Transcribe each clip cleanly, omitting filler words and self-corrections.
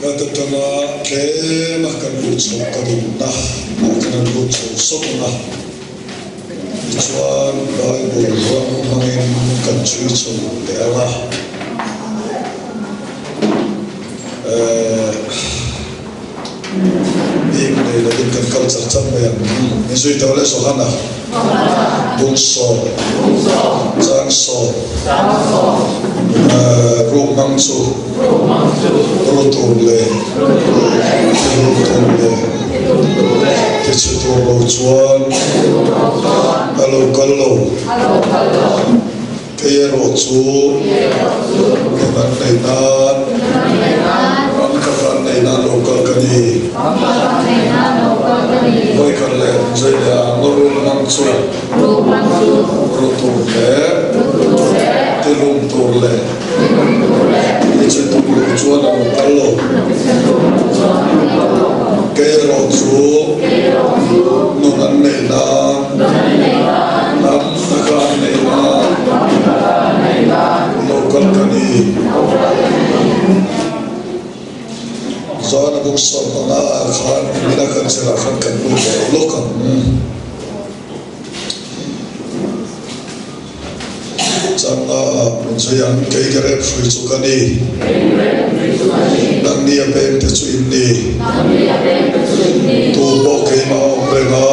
Heta tanga tlema kan lut chho ka dumna ah kan han lut chho sawt ang a, tichuan Bible ram hmangin kan chhui chho leh ang a. Bik nei lovin kan kal char char mai ang. Min zui tawh le Johana, Bungsaw, Changsaw, Rukmang chu, Rutur leh Tirumtur leh Tichhe tur lo chuan a lo kal lo. Kei erawh chu nun an nei nan, ram taka an nei nan lo kal ka ni. Vawikhat leh zai leh ah ngawrul hmang chu ru tur leh tilum tur leh tichhe tur lo chuan a lo kal lo. Kei erawh chu nun an nei nan, ram Taka an nei na local ka ni. Zan a buk 15 ah khan mina kan zir ah khan kan lut leh lawk ang. Changa ah min zui ang kei ka rep hrui chu ka ni. Nangni a peng te chu in ni. Tu pawh keimah a awm reng a.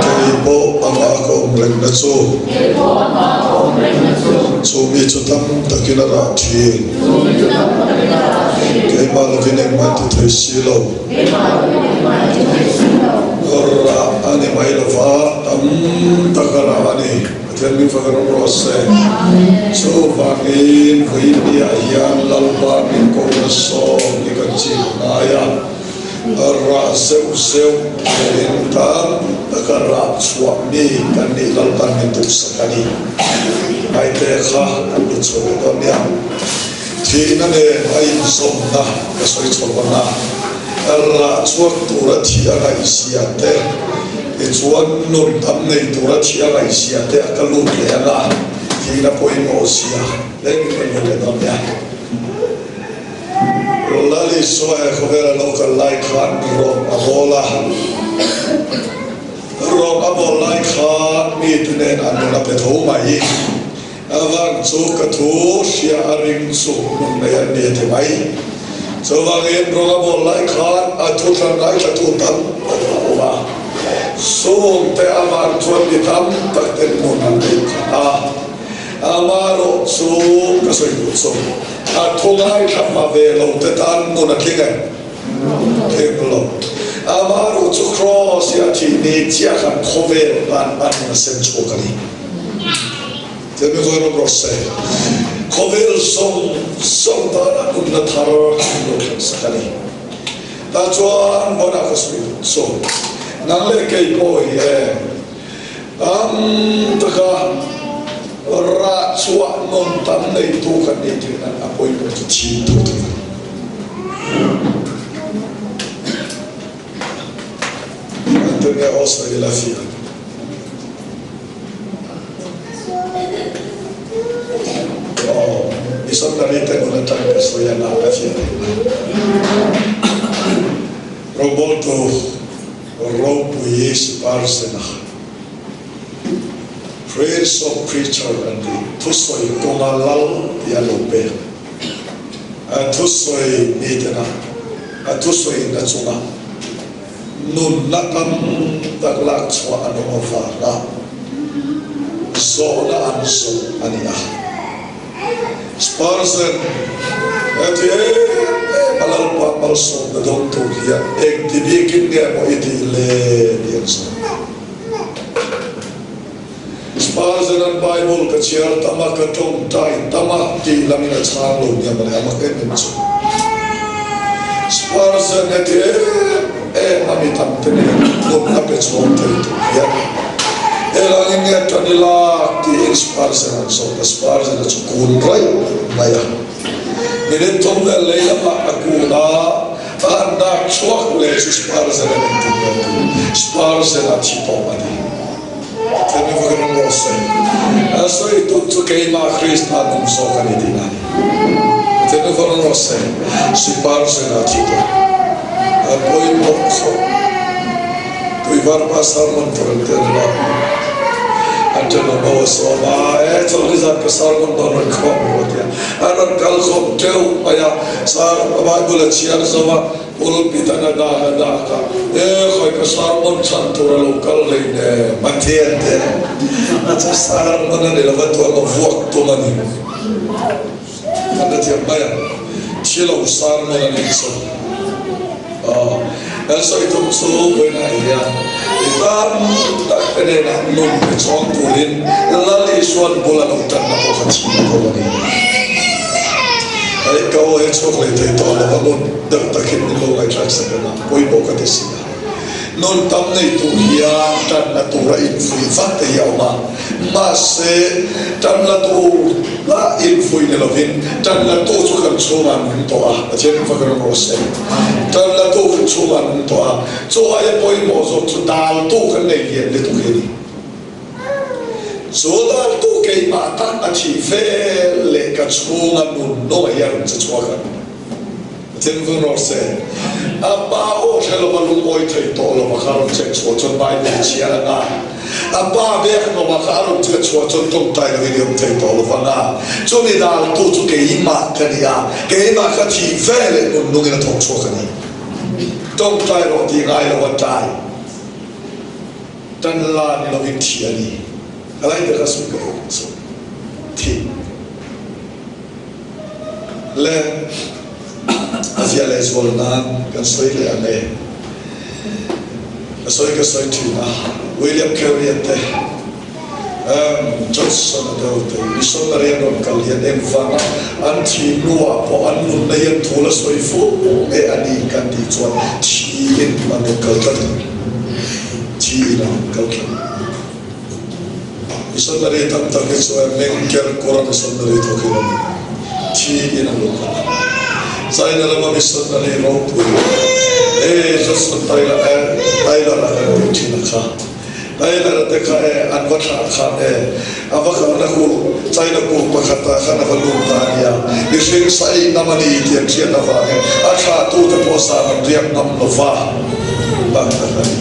Kei pawh amah ka awm rengna chu. Chu mi chu tam takin a rah thin. Keimah lovin engmah ti thei si lo. Rah a ni mai lova, tam tak a rah a ni. Pathian min fak rawh rawh se. Chuvangin vawiin-ah hian Lalpa min kohna sawm hi kan chim ngai a. Rah zeuh zeuh in tam taka rah chhuah mi kan nih Lalpan min duhsak a ni. Hmaite kha kan ti chho leh dawn nia. Thihna nen a inzawmna ka sawi chho ang a, rah chhuak tura thih a ngaihzia te, tichuan nun tam nei tura thih a ngaihzia te a ka lut leh ang a, thihna pawimawh zia hle min rawn hmu leh dawn nia. Lal Isua he khawvel a lo kal lai khan rawng a bawl a. Rawng a bawl lai khan mite nen an nun a pe tho mai. A vang chu ka thu hria a ring chu nun nei an ni a ti mai. Chuvangin rawng a bawl lai khan a thu thlan ngaithlatu tam tak a awm a. Chungte a vang chuan mi tam tak ten nun an nei phah a. Amaherawh chu ka sawi duh chu a thu ngaithla hma ve lo te tan nun a tling em? Tling lo. Amaherawh chu Kraws hi a thih ni chiah khan khawvel tan a nun a sem chhuak a ni. Thil mi vawi rawk rawh se. Khawvel zawng zawng tan a nunna thar an lo thleng sak a ni. Tah chuan vawnah ka sawi duh chu nang leh kei pawh hi em? Tam taka rah chhuah nawn tam neitu kan nih theih nan a pawimawh chu thin tu tur a ni. Antonia Australia fiah. Aw, missionary te nun atang ka sawi a na ka fiah theih nan. Rawngbawltu Ropui Siparsena, Prince of Preacher an ti, thusawi kawnga lal tih a lo pek. A thusawi mitena a thusawi na chunga nunna tam tak lak chhuah an awm avanga zawhna an zawh a ni a. Spurgeon, Heti em em a Lalpa malsawmna dawng tur hian engti bikin nge maw i tih le? tih an sawi. Spurgeon an Bible ka chhiar tam a, ka tawngtai tam a tih langin a chhang lo nia mawle, a mak em em chu. Spurgeon heti em em a mi tam te nen nun a pe chhawm thei tur hian helangin nge tan ila tiin Spurgeon an zawt a, Spurgeon a chu kun raih mai a. Minute thum vel lei lamah a kun a, a han dak chhuak leh chu Spurgeon a eng tum vel tu Spurgeon a thi tawh a ni. Thil vak rawng rawh se. A sawi tum chu keimah Krista nung zawk a ni tihna a ni. Thil vak rawng rawh. rawh se. Sipar zena thi tawh. A pawimawh khawp. Tuivar pa sermon tur an ti a ni lo. An thenawm ho a sawm a, E chawlhni zan ka sermon dawn rawn khawm rawh a ti a. A rawn kal khawm teuh mai a, Sir, Bible a chhiar zo a, pulpit an a dak a dak a, E khawi ka sermon chhan tur a lo kal hleinem a ti a ti a. A chu sermon a ni lo va, tuam a vuak tum a ni. Kan la thiam mai ang. Thi lo sermon a nih chu. Aw, kan sawi tum chu vawiinah hian i tan tak te nena nun pe chhawng turin Lal Isua'n bul a lo tanna pawh kha thih na ko a ni. Hei ka aw hi chhuak leh thei tawh lo va, ngun deuh takin min lo ngaihthlak sak ang a, pawimawh ka ti si a. Nun tam nei tur hian tanna tura infuih vat te hi a awm a, mahse tanna tur lah infuih ni lovin tanna tu chu kan chhungah an awm tawh a, Pathian in fak ram rawh se. Tanna tu kan chhungah an awm tawh a, chu aia pawimawh zawk chu daltu kan nei lian lutuk hi a ni. Chu daltu keimah tak a thih vel leh ka chhunga nun nawh hi a rawn che chhuak ang. Thinlung rawh se. A pa aw hre lova lungawi thei tawh lova kha rawn chet chhuah chuan Bible chhiar a nga. A pa vek lova kha a rawn chet chhuah chuan tawngtai lovin i awm thei tawh lova nga. Chumi daltu chu keimah ka ni a, keimah kha thih ve leh nun nungin a thawk chhuak a ni. Tawngtai rawh tih ngai lo a tlai. Tan la ni lovin thi a ni. A lai ber a sawi ka duh chu thi. Le a ziah leh zual nan kan sawi leh ang e. Ka sawi ka sawi thin a, William Carey a te, Johnson a deuh te, missionary an rawn kal hian engvanga an thi hnuah pawh an nunna hian thu la sawi fur nge a ni kan tih chuan thiin an rawn kal tlat a ni. Thiin an rawn kal tlat. Missionary tam tak hi chuan meng ker kawr a missionary thawk hi an ni. Thi in an lo kal a. China lama missionary ropui e Johnson Taylor e Taylor a kan tih thin a kha. Taylor a te kha e an va thlah khan e a va kalna khu China kuk pakhat ah khan a va lut ta a nia. Mihring sa ei nam a ni tih an hriat avangin a thlahtute pawh zan an riak ngam lo va. Bak tak a ni.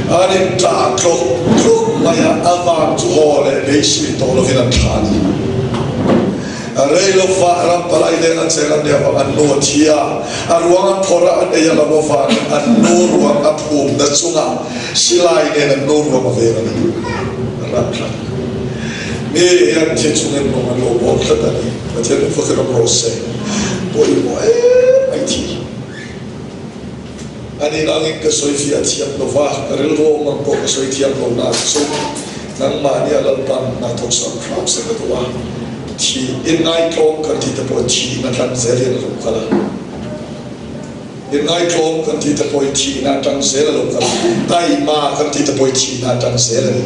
An in tah tluk tluk mai a, a vang chu haw leh beisei tawh lovin an thlah a ni. Rei lova ram palai leng an cheng an nia vang an nu a thi a, a ruang an phawrh a, an ei a lo avangin an nu ruang a phumna chungah silai nen an nu ruang a veng a ni. Ram thlat. Mi hian thi chungin nung an lo bawl tlat a ni. Pathian in fak ram rawh se. Pawimawh em mai thi. A nih angin ka sawi fiah thiam lo va, ka rilru awm ang pawh ka sawi thiam lo na chu nangmahni a Lalpan hna thawk sam hram se ka duh a, thi inngaihtlawm kan tih te pawh thihna tlang zel hian a lo kal a, inngaihtlawm kan tih te pawh hi thihna atang zel a lo kal a, taima kan tih te pawh hi thihna atang zel a ni.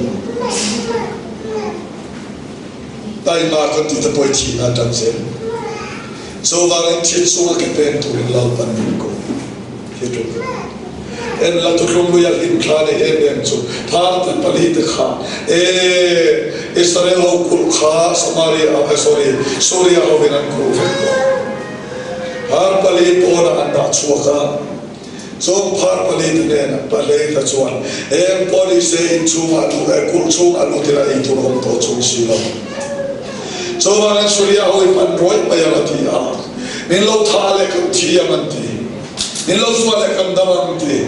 Taima kan tih te pawh hi thihna atang zel. Chuvangin thil chunga ke pen turin Lalpan min ko hi ṭul ka ti. En la thuthlung lui a hlim thla leh em em chu Tharte pali te kha e Israel ho kulh kha Samaria eh sorry Suria hovin an kulh vek tawh. Phar pali pawnah an dah chhuak a, chung phar pali te hnenah pahlei kha chuan eng pawh ni se inchhungah luh eh kulh chhungah lut ila ei tur a awm tawh chung si lo. Chuvangin Suria ho i pan rawih mai ang a ti a, min lo tha leh kan thi ang an ti, min lo zuah leh kan dam ang ti.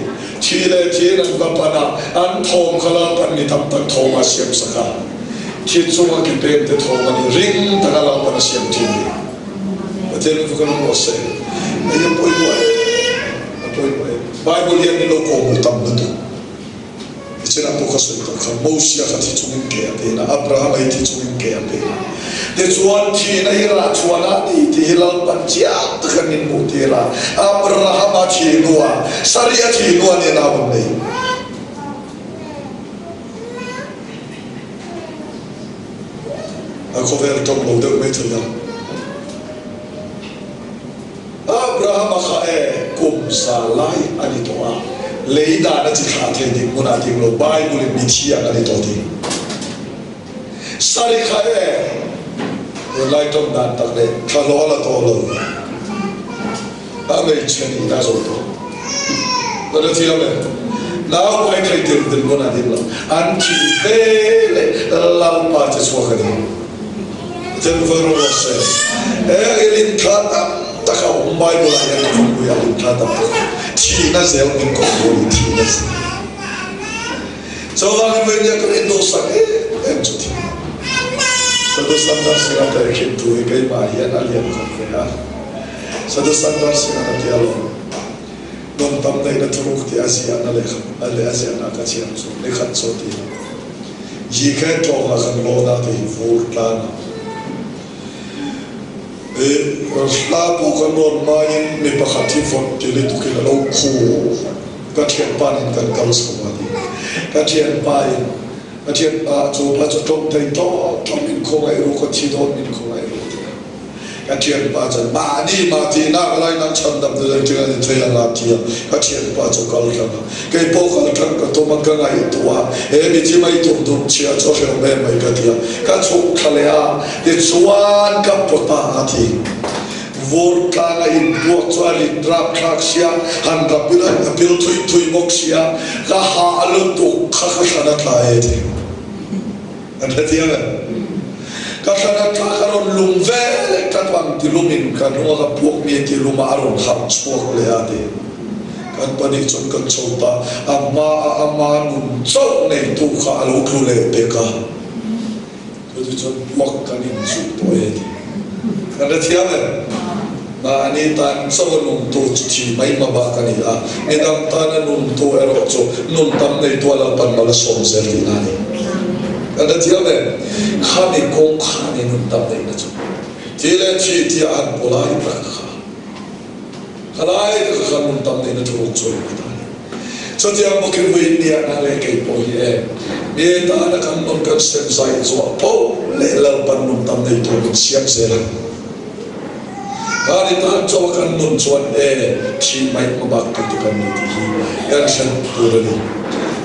Thi leh thiin an va pan a, an thawm kha Lalpan mi tam tak thawm a siam sak a, thi chunga ki peng te thawm a ni, ring taka Lalpan a siam thin ni. Pathian min fak a rawh se, hei a pawimawh em, a pawimawh em. Bible hian min lo kawhhmuh tam lutuk. Nichinah pawh ka sawi tawh kha, Mosia kha thi chungin ke a pen a, Abrahama hi thi chungin ke a pen a. Tichuan, thihna hi rah chhuan a ni tih hi Lalpan chiang taka min hmuh tir a, Abrahama thih hnuah, Sari a thih hnuah nia nau an nei. A khawvel tawng lo deuh mai thei a. Abrahama kha e kum za lai a ni tawh a, lei dan a chi thlah thei ding hmunah ding lo, Bible in mi thiang a ni tawh ding. Sari kha e tunlai tawng dan tak leh thla hlawl a tawh lo. A hmeichhe nihna zo tawh. Ka hre thiam e. Nau pai thei tir din pawn a ding lo. An thih ve leh Lalpa che chhuak a ni. Jennifer rawh se. He lin thla tam tak a awm Bible ah hian ka khawpui ah lin thla tam tak a awm. Thihna zel min kawp dawn i thihna zel. Chuvangin vawinia ka rinduhsak em em chu thil Sadhu Sundar Singh a tehkhin thu hi keimah hian a lian khawp ve a. Sadhu Sundar Singh a tia lo, Nun tam neihna thuruk tih a ziahna leh leh a ziahna ka chhiar chu ni khat chu ti lo. Yi khe tlawngah kan lawna tih hi vur tlang a. I hla pawh kan rawn hmain mi pakhat hi vawt ti lutukin a lo khu. Ka thianpa nen kan kal chho a ni. Ka thianpa in, ka thianpa chu pa chu tlawm thei tlawm tlawm min khawngaih ru, ka thi dawn min khawngaih ru ti a. Ka thianpa chuan mahni mah tihnak lai nang chhandam te zai ṭing a ni thei ang a ti a. Ka thianpa chu kal tlang a, kei pawh kal tlang ka tum a, ka ngaihtuah a, he mi thi mai tum dum chhia chu a hreuh em mai ka ti a. Ka chhuk thla leh a, tichuan ka pawt a a ti. Vur tlang a inbuak chu a rit rapthlak sia, han rap ila a pil thui thui bawk sia, ka hah lutuk kha ka thlan a tla e ti. An hrethiam em? Ka thlan a tla ka rawn lum ve leh ka tuang ti lumin ka hnunga ka puak mi ti luma a rawn harh chhuak leh a ti. Kan pahnih chuan kan chho ta, a hma a ama nun chauh neitu kha a lo tlu leh pek a. Chuti chuan puak kan inchuh tawh e ti. Kan hrethiam em? Mahni tan chauh a nuntu chu thi mai hma bak a ni a, midang tana nuntu erawh chu nun tam neitu a Lalpan mal a sawm zel tihna a ni. Kan hrethiam em? Khami kawng kha a ni nun tam neihna chu. Thi leh thi tia a han paw lai tak kha. Khalai taka khan nun tam neihna thuruk chu a ni ta a ni. Chutiang bawkin vawiin niahna leh kei pawh hi e, mi tana kan nun kan sem zai zuah poh leh Lalpan nun tam nei tur min siam zel a. Mahni tan chauha kan nun chuan e, thih mai hma bak tu te kan ni tih hi kan hre tur a ni.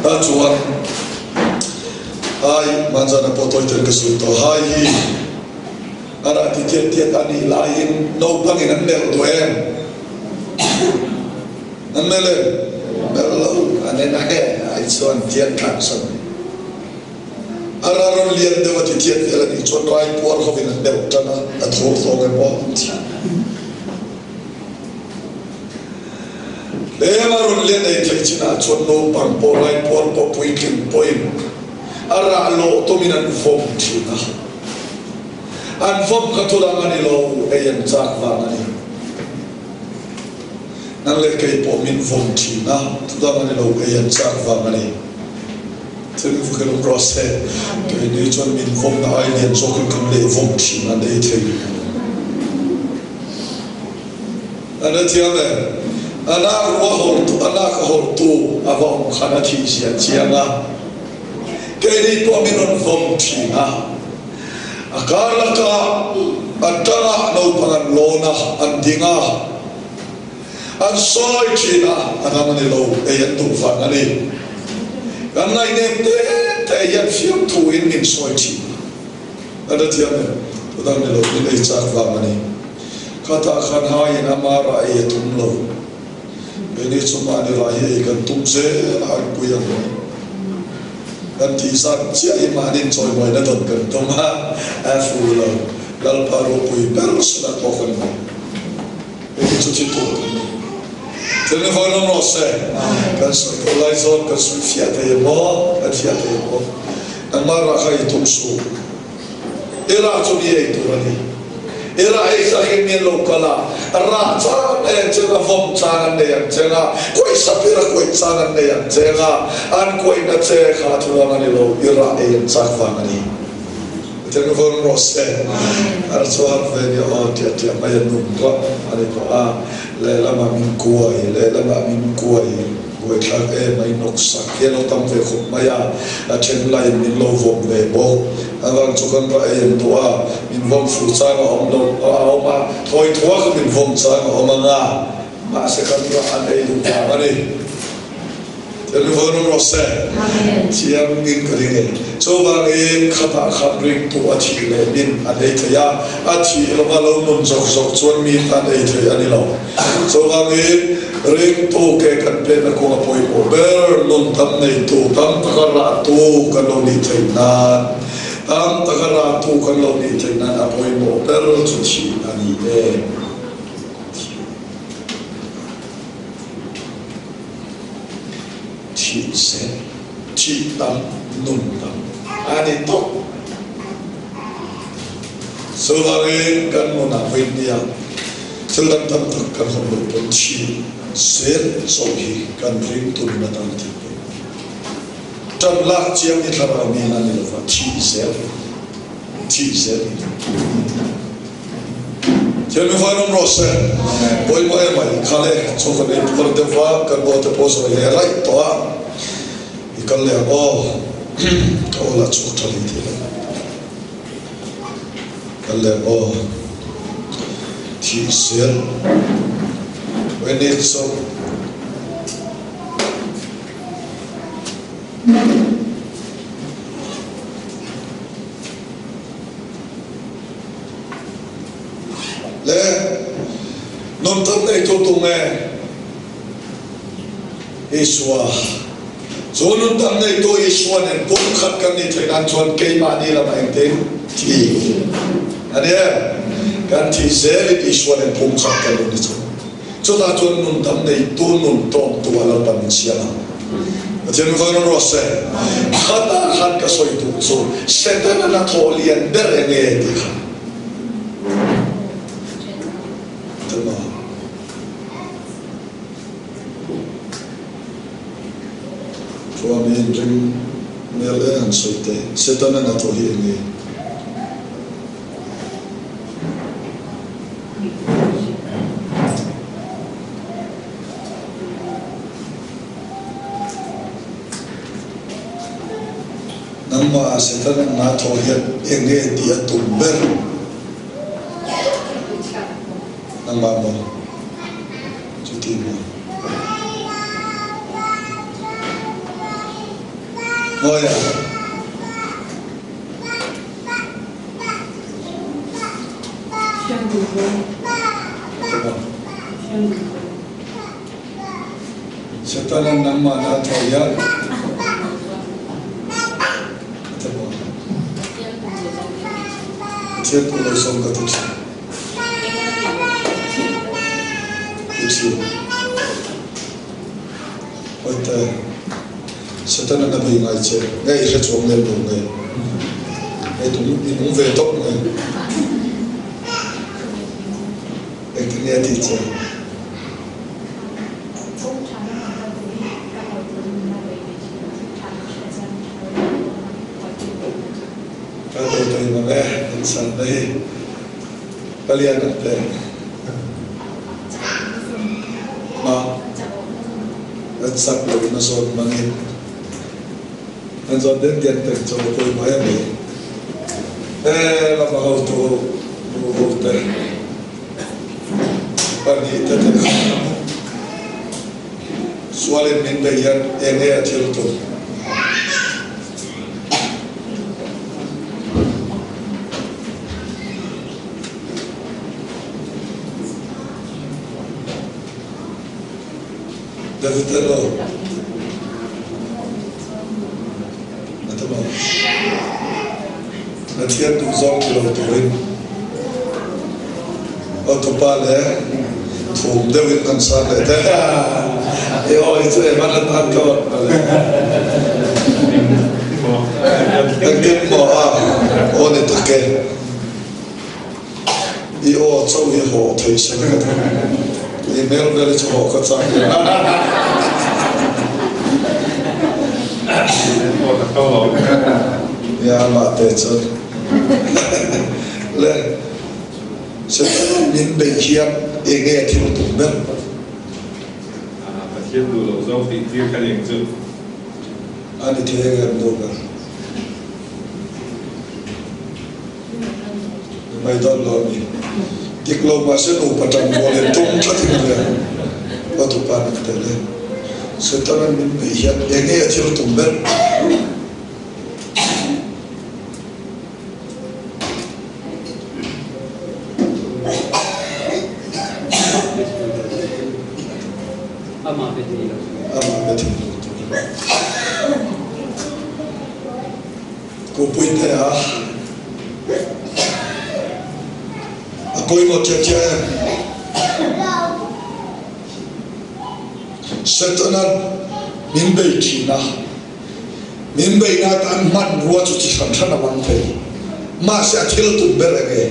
Tah chuan hai hmanzana pawh tawi tel ka sawi tawh, hai hi A rah ti tiat tiat a nih laiin naupangin an melh duh em? An melh em? Melh lo. An en a he ai chuan tiat thlak sawn mai. A rah rawn lian deuh a ti tiat vel a nih chuan rai puar hovin an melh tan a, a thur thawng em aw an ti. Tlem a rawn lian ei theih chinah chuan naupang pawh rai puar pawh puitling pawhin a rah lawh tumin an vawm thin a. An vawm kha thu dang a ni lo, ei an chak vang a ni. Nang leh kei pawh min vawm thin a, thu dang a ni lo, ei an chak vang a ni. Thil vuk in awm rawh se, keini chuan min vawmna ai lian zawkin kan leh vawm thin an ei thei rih lo. An la thiam em? A nak rua hawrtu, a nak a hawrtu a va awm khan a thih zia chiang a. Keini pawh min rawn vawm thin a. A kar lakah a tangah naupang an lawn a, an ding a, an sawi thin a, a dang a ni lo, ei an duh vang a ni. Kan ngaihnem te te hian fiamthu in min sawi thin a, a la thiam em? Thu dang ni lo, min ei chak vang a ni. Khatah khan haiin ama rah ei a tum lo. Keini chu mahni rah hi ei kan tum zel a, an pui ang mai. Kan tih zat chiah hi mahni chawimawina dawn kan tum a, a fu lo. Lalpa ropui ber sela tawk a ni mai. Hei hi chu thi tur kan ni. Thil ni vawi lawm rawh se. Kan sawi tawh lai zawn kan sawi fiah thei em aw? Kan fiah thei em aw? Nangmah rah kha i tum suh. I rah chu mi ei tur a ni. I rah ei sakin mi an lo kal a, rah chang nei ang cheng a, vawm chang an nei ang cheng a, kuaih sapir a kuaih chang an nei ang cheng a, an kuaihna che kha a thuang a ni lo, i rah ei an chak vang a ni. Pathian ka vawng rawh se. Ar chu har ve nia aw tiah tiah mai a nung ram a ni tawh a, lehlamah min kuai, lehlamah min kuai. Buaithlak em a inawksak hi a lo tam ve khawp mai a, a then laiin min lo vawm ve bawk. A vang chu kan ra ei an duh a, min vawm fuh chang a awm lo a awm a, thawi thuak a min vawm chang a awm ang a, mahse kan ra an ei duh vang a ni. Thianghlim awm rawh se. Thiangin ka ring e. Chuvangin khatah khan ringtu a thih leh min an ei thei a, a thih lova lo nun zawk zawk chuan mi tan ei thei a ni lo. Chuvangin ringtu ke kan pekna kawng a pawimawh ber, nun tam neitu, tam taka rahtu kan lo nih theih nan, tam taka rahtu kan lo nih theih nan a pawimawh ber chu thih a ni e. Thih se, thih tam, nun tam a ni tawp. Chuvangin kan nunah vawinia thil dang tam tak kan hawn loh pawn thih zel chauh hi kan ringtu nun atan a thil pawimawh. Ṭan lak chiang hi thlarau mi a ni lova, thih zel hi, thih zel hi. Thil mi vawi rawng rawh se. Pawimawh em mai. Kha le, chaw kan ei phur deuh va, kan aw te pawh zawi leh raih tawh a. I kal leh ang aw. Ka aw lah chhuak tha hlei thei lo. Kal leh ang aw. Thih zel. When it's so. Le nunthar neitu tunge Isua? Chu nunthar neitu Isua nen pumkhat kan nih theih nan chuan keimahni lamah engtin thi a ni em? Kan thih zelin Isua nen pumkhat kan lo ni chu. Chutah chuan nunthar neitu nun tawngtu a Lalpan min siam a. Pathian min vawi rawh se. Khatah khan ka sawi duh chu Setana hnathawh lian ber enge tih kha. Tama. Chuanin ring mel eng an sawi teh. Setana hnathawh hi enge? Nangmah ah Satan an nga thaw hian eng nge tih a tum ber? Nangmah maw? Chuti maw? Ngawi ah. Satan-a'n nangmah na thaw hian a ti maw? Pathian pawh lo sawm ka ti thin. Ti thin. Hawite, Satan-a'n a bei ngai che. Nge i hre chuang lem lo nge? Nge i nung ve tawp nge? Engtin nge a tih che? Ka do thei mang e, in san na hi ka lian ang te. Ma, kan sak lo in a zawn mang in kan zawn den den peng chaw a pawimawh em mai. E lama hotu nu ho te pahnih te te kha sualin min beih hian eng nge a thil tum? David a lo. A ti maw? Pathian duh zawng ti lo turin Hotupa le thum deuhin kan san leh te. I aw hi chu eng a tan ka vat le. Engtin maw a aw ni tak e. I aw chauh hi haw thei se ka ti. I hmel vel hi chu haw ka chak hle. Nia amah te chuan le Setana min beih hian eng nge a thil tum ber? Pathian duh loh zawng tih tir kha eng chu? A ni thei eng em duh ber? Mai dawn lo a ni. Dik lo mahse nupa ṭang rual in tum tlat in a ria. Hotupa nih tel e. Setana'n min beih hian eng nge a thil tum ber? Amah be thei lo. Amah be thei lo tur. Kupui te a a pawimawh chiah chiah em? Setana'n min bei thin a, min beihna atan hmanrua chu chi hran hran a hmang thei. Mahse a thil tum ber eng nge?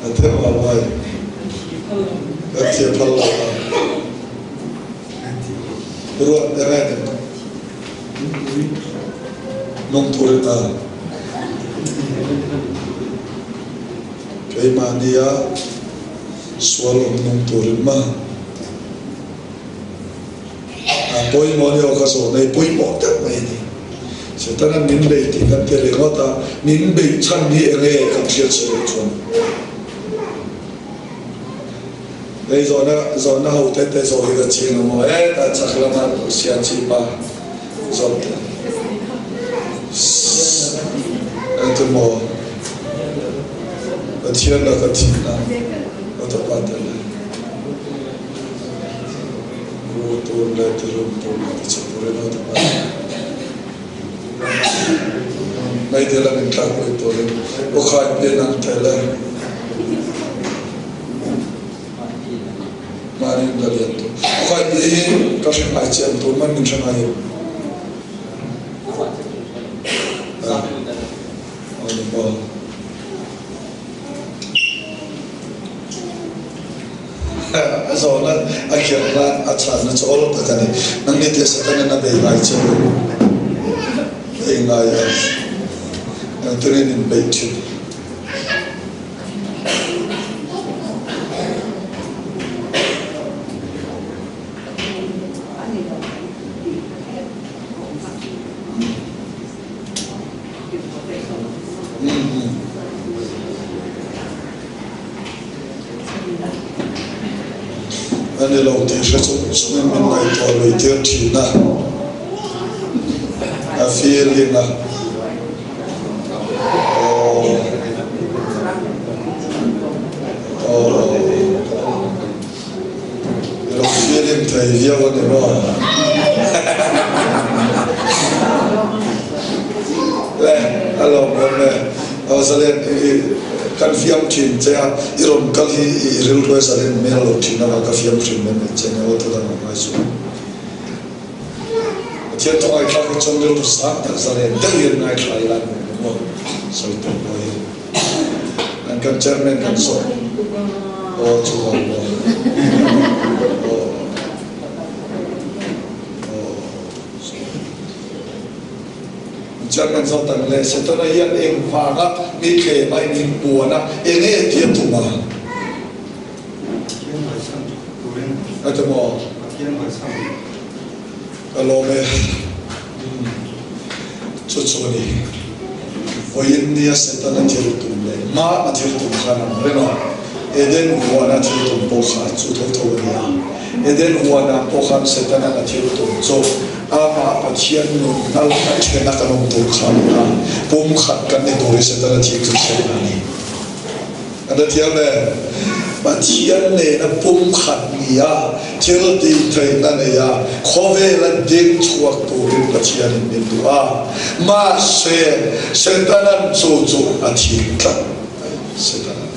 A theuh a mai. Kan thiam phal lo a. Ruat te reng in nung turin a keimahni a sual awm nung turin ma a pawimawh ni aw ka zawh nei pawimawh deuh mai a ni. Setana min bei tih kan ti ringawt a, min beih chhan hi enge kan hriat si loh chuan. Hei zawhna zawhna ho te te zawh hi ka chiang a maw e ta chak lama sia chi pa zawt te eng maw Pathian la ka thihna ka tawpa tel e ru tur leh tirum tur leh tichhe turin aw tawpa tel mai te lam in thlak pui turin aw khai pian ang tel e. Mahni in la lian tur. Pakhat ni hi ka hre ngai chiang tur man min hre ngai em? Aw ni maw. A zawhna a kherna a chhanna chu awl tak a ni. Nang ni teh Satan-in a bei ngai che u. Bei ngai a. Engtin in beih thin. A ni lo tih hre chung chungin min ngaihtuah lui tir thin a, a feeling a. I lo feeling thei viau a ni maw? Le, a lawmawm e. Aw Zalen, kan fiam thin che a, i rawn kal hi i rilru e Zalen hmel lo thin avang ka fiam thin mai mai che nia, aw thu dang a ngai chu. Pathian thu ngaithlak hi chuan rilru sang tak zalen deuh hian ngaithla ila an awm maw? Sawi tawh pawh hi an kan chairman kan sawi aw chu vang maw? Aw aw Chairman zawt ang le Setana hian eng vanga mi thlem a in inpuan a enge tia tum a? A ti maw? Ka lawm e. Chu chu a ni. Vawiin nia Setana thil tum leh hma a thil tum khan ang reng a, Eden huana thil tum pawh kha chu tho tho a ni a. Eden huanah pawh khan Setana'n a thil tum chu amah Pathian nun hnal a then a kan awm tur kha a ni a, pumkhat kan ni tur hi Setana thil chu chhiatna a ni. An la thiam e. Pathian nena pumkhat nia thil tih theihna nei a, khawvela ding chhuak turin Pathianin min duh a. Mahse, Setana'n chu chu a thik tlat mai. Setana'n.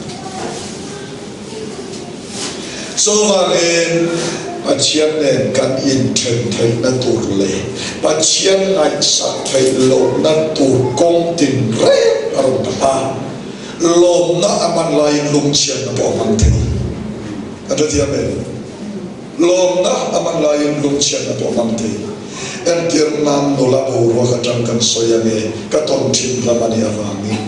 Chuvangin, Pathian nen kan inthen theihna tur leh Pathian ngaihsak theih lohna tur kawng tinreng a rawn dap a. Lawmna a hman laiin lungchhiatna pawh a hmang thei. Kan hrethiam em? Lawmna a hman laiin lungchhiatna pawh a hmang thei. Entir nan nula boruak atang kan sawi ange, ka tawn thin lam a nih avangin.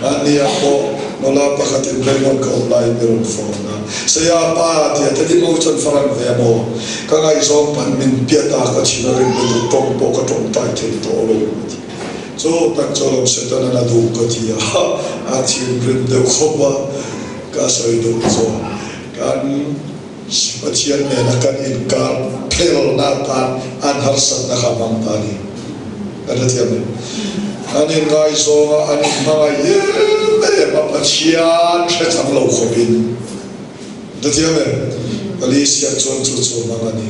Mahnia pawh Nula pakhatin Raymond ka awm laiin mi rawn phone a, Saya pa tia Teddy Mo chuan faran ve a maw? Ka ngaihzawng pan min piat a, ka thin a rim lutuk tawng pawh ka tawngtai thei tawh lo a ti. Chu tak chu alawm Satan an a duh ka ti a, a thinrim deuh khawp a, ka sawi duh chu kan Pathian nena kan inkar phelna atan an harsatna kha a hmang ta a ni. Kan hrethiam em? An inngaizawng a, an inhmangaih em em a, Pathian hrechang lo khawpin. Hrethiam em? Alicia chuan chu chu a hmang a ni.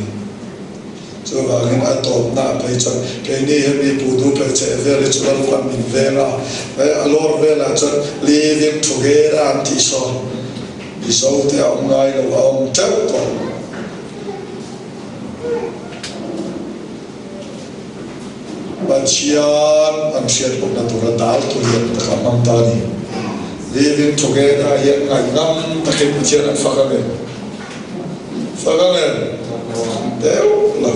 Chuvangin a tawpna ah phei chuan keini hi mi pu du phei cheh vel hi chu Lalpan min veng a, a lawr velah chuan living together an tih sawn Mizo te a awm ngai lo, a awm teuh tawh. Pathian an hriat pawhna tura dal tu lian tak a hmang ta a ni. Living together hian ngaihnam takin Pathian an fak ang em? Fak ang em? Deuh lo.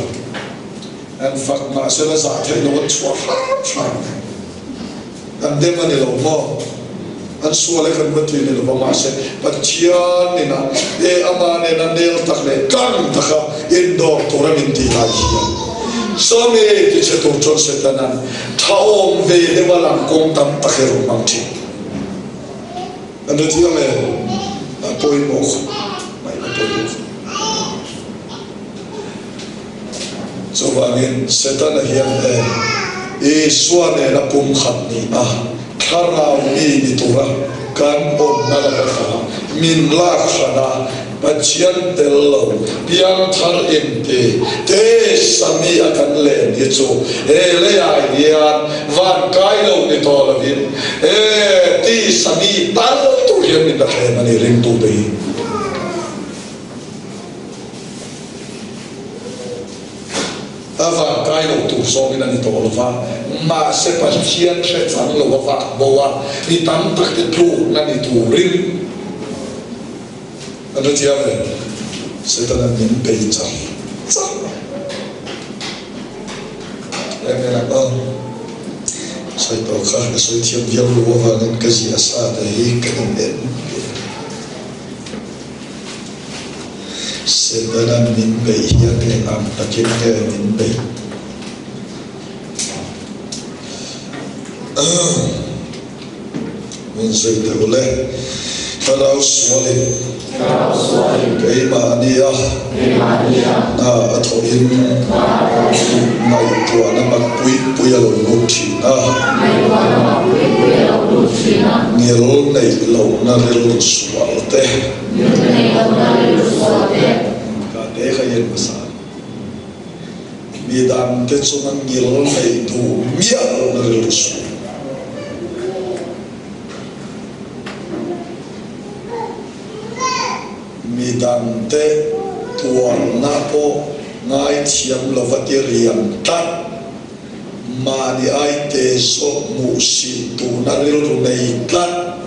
An fak mahse la zah theih lo an chhuah hram hram. An dem a ni lo maw? An sual e kan va ti ni lo va mahse Pathian ina e ama nena nel tak leh tlang taka indawr tura min tih lai hian sawmi ti che tur chuan Setana'n tha awm ve deuh a lang kawng tam tak hi a rawn hmang thin. An hre thiam e, a pawimawh khawp mai, a pawimawh khawp. Chuvangin Setana hian e Isua nena pumkhat ni a, thlarau mi ni tura kan awmna laka kha min lak hran a, Pathian tel lo, piangthar inti te sami a kan len hi chu he leiah hian van kai lo ni tawh lovin he ti sami tal tur hian min la thlem a ni ringtute hi. A van kai lo tur zawngin a ni tawh lo va, mahse Pathian hre chang lo a vak bo a, mi tam tak te tlukna ni turin an hrethiam e. Setana min bei char char a. Amen ang aw. Sawi tawh kha ka sawi thiam viau lo avangin ka ziah sa te hi ka en en. Setana'n min beih hian eng ang takin nge min beih? Min zui deuh le. Thlarau sualin keimahnia hna a thawhin ngaihtuahna mak pui pui a lo lut thin a. Ngil neih lohna rilru sual te. Ka te kha hian hmasa a ni. Mi dangte chunga ngil neih duh miah lohna rilru sual. Mi dangte tuarna pawh ngaithiam lova ti riam tlat. Mahni aite zawk hmuh si tuna rilru nei tlat,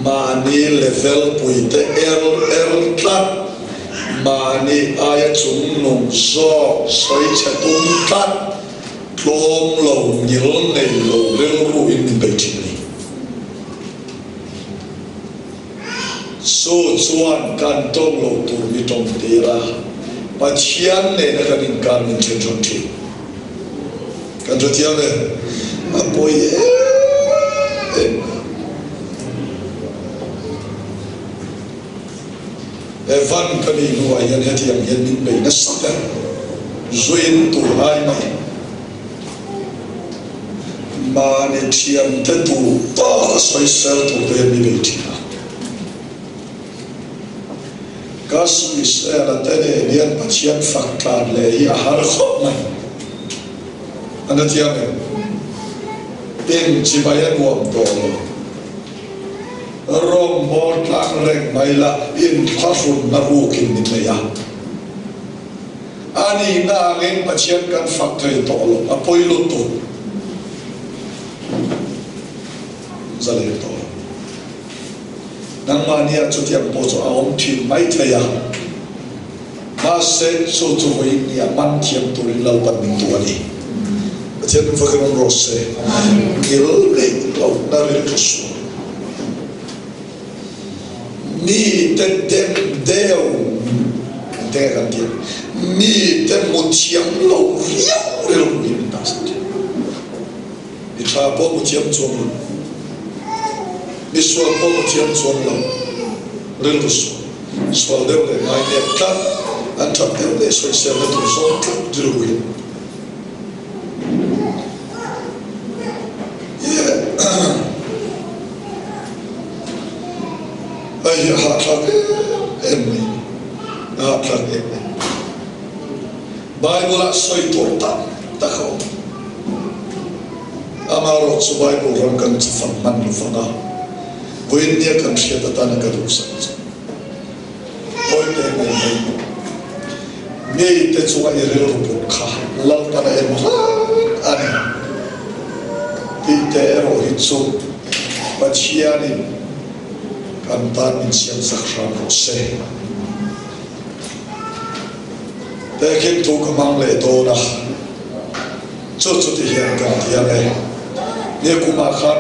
mahni level puite er er tlat, mahni aia chungnung zawk sawi chhe tum tlat, tlawm lo ngil nei lo rilru in min bei thin a ni. Chu chuan kan tawng lo tur mi tawng tir a, Pathian nena kan inkar min then hrang thin. Kan hrethiam e, a pawi em em. Evan ka nih hnuah hian hetiang hian min bei nasa ber, zuin tur ai mai. Mahni thiamte duh tawk a sawisel tur te hian mi bei thin a. Ka sawisel a te nen hian Pathian fak tlan leh hi a har khawp mai. A na thiam em? In chibai a nuam tawh lo. Rawngbawl tlang reng mai la inthlahrunna rukin min nei a. A nihna angin Pathian kan fak thei tawh lo, a pawi lutuk zalen tawh lo. Nangmahnia chutiang pawh chu a awm thin mai thei a, mahse chu chu vawiin nia man thiam turin Lalpan min duh a ni. Pathian min fakin awm rawh se, ngil neih lohna rilru sual. Mi te dem deuh te kan ti a, mi te hmu thiam lo riau rilru hi min dah sak thin. Mi tha pawh hmu thiam chuang lo, mi sual pawh hmu thiam chuang lo, rilru sual, sual deuh leh ngai nep tlat, an that deuh leh sawiselna tur zawng tlat rilru hi. Hei hi a hahthlak em em mai a ni, a hahthlak em em. Bible ah sawi tur tak tak a awm. Amaherawh chu Bible ram kan fang hman lo fang a, vawiin nia kan hriat atana ka duhsak chu. Hawite mai mai mite chunga i rilru put kha Lalpan a en reng a ni tih te erawh hi chu Pathianin kan tan min siamsak hram rawh se. Tehkhin thu ka hmang leh dawn a, chu chu ti hian kan ti ang e. Ni kumah khan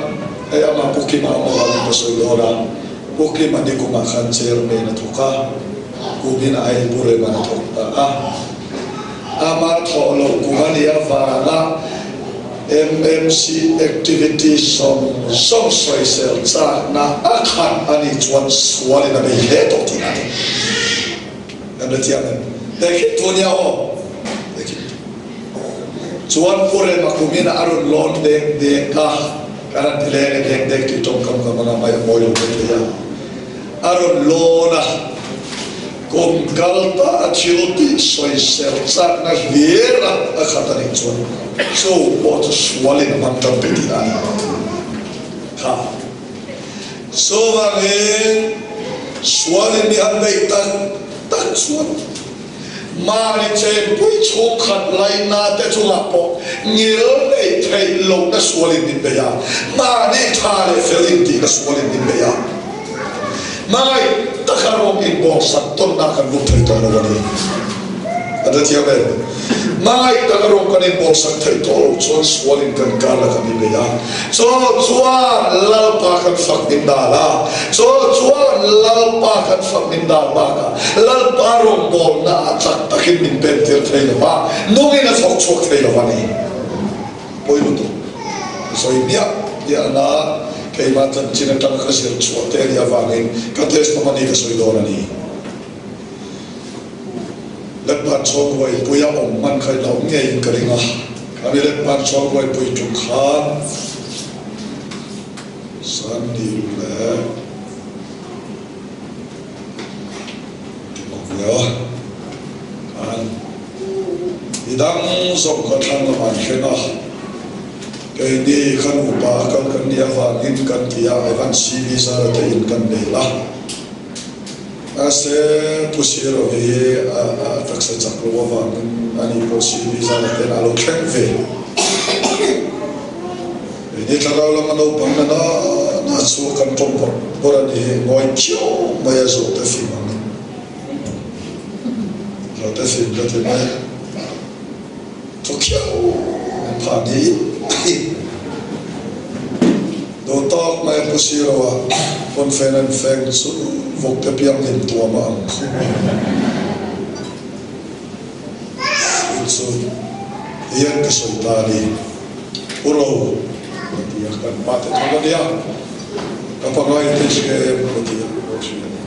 hei amah Pu Kima a awm avangin ka sawi dawn a. Pu Kima ni kumah khan chairman a thawk a, kumin a hei Pu Reman a thawk ta a. Ama thawh loh kum a nih avanga MMC activity zawng zawng sawisel chakna a khat a nih chuan sualin a bei hle tawh tihna a ni. Kan la chiang em? Tehkhin thu nia aw. Tehkhin thu. Chuan Pu Rema kumin a rawn lawn deng deng a, kan han ti leng e deng deng tih tawngkam ka hmang a, mai a mawi lo mai thei a. A rawn lawn a, kum kal ta a thil tih sawisel chakna hlir a a khat a nih chuan chu pawh chu sualin a hmang tan pe tih a ni kha. Chuvangin sualin mi han beih tak tak chuan Mahni chenpui chhungkhat laina te chungah pawh ngil neih theih lohna sualin min bei a, mahni tha leh fel intihna sualin min bei a. Hmangaih taka rawng inbawksak tawnna kan lut thei tawh lo a ni. A la thiam em? Hmangaih taka rawng kan inbawksak theih tawh loh chuan sualin kan kar la kan inbei a. Chaw chuan Lalpa kan fak min dal a, chaw chuan Lalpa kan fak min dal bakah Lalpa rawngbawlna ah chak takin min pen tir thei lo va, nungin a thawk chhuak thei lo a ni. Pawi lutuk ka sawi hmiah hmiah na keimah chanchin atang ka zir chhuah te a nih avangin ka testimony ka sawi dawn a ni. Letpan chhawng ruaipui a awm hman kha i lo ngeiin ka ring a, khami letpan chhawng ruaipui tum khan Sanni leh Timawia khan midang zawng kha thlang lamah an thleng a, keini kha nupa a kal kan nih avangin kan ti a, Evan CV zara te in kan nei la. Mahse, Pu Siro hi a taksa chak lo avangin ani pawh CV zana ten a lo thleng ve. Ni thlarau lama naupang na na na chu kan tawng bawrh bawrh a ni hi, ngawi phiau mai a zawhte fim ang in. Zawhte fim ka ti mai. Thaw khiau an phah niin Duh tawk mai a pu siro a pawnfen an feng chu vawkte piang hlim tuam a ang khu chu chu hian ka sawi ta a ni Pu Ro ka ti a kan pa te thawk a nia ka pangai te hria em ka ti a ka hria a ni.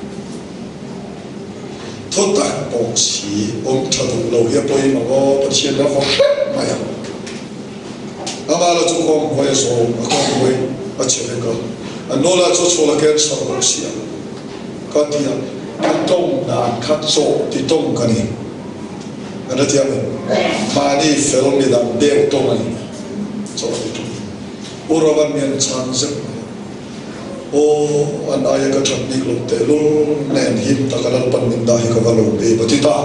Thutak bawk si awm tha duh lo hi a pawimawh aw, Pathian la vawk hrep mai ang. Amah la chu kawng huai a zawm, a kawng huai a che vek a, a nu lah chu chhul a cancer bawk si a. Ka ti a, ka tawng dan kha chawh ti tawng ka ni. Kan hrethiam em? Mahni fel midang deuh tawng a ni, chawh ti tawng. U Rovan mian chhang zet mai a. Aw, an aia ka that bik lo tehlul nen him taka Lalpan min dah hi ka va lo be va ti ta.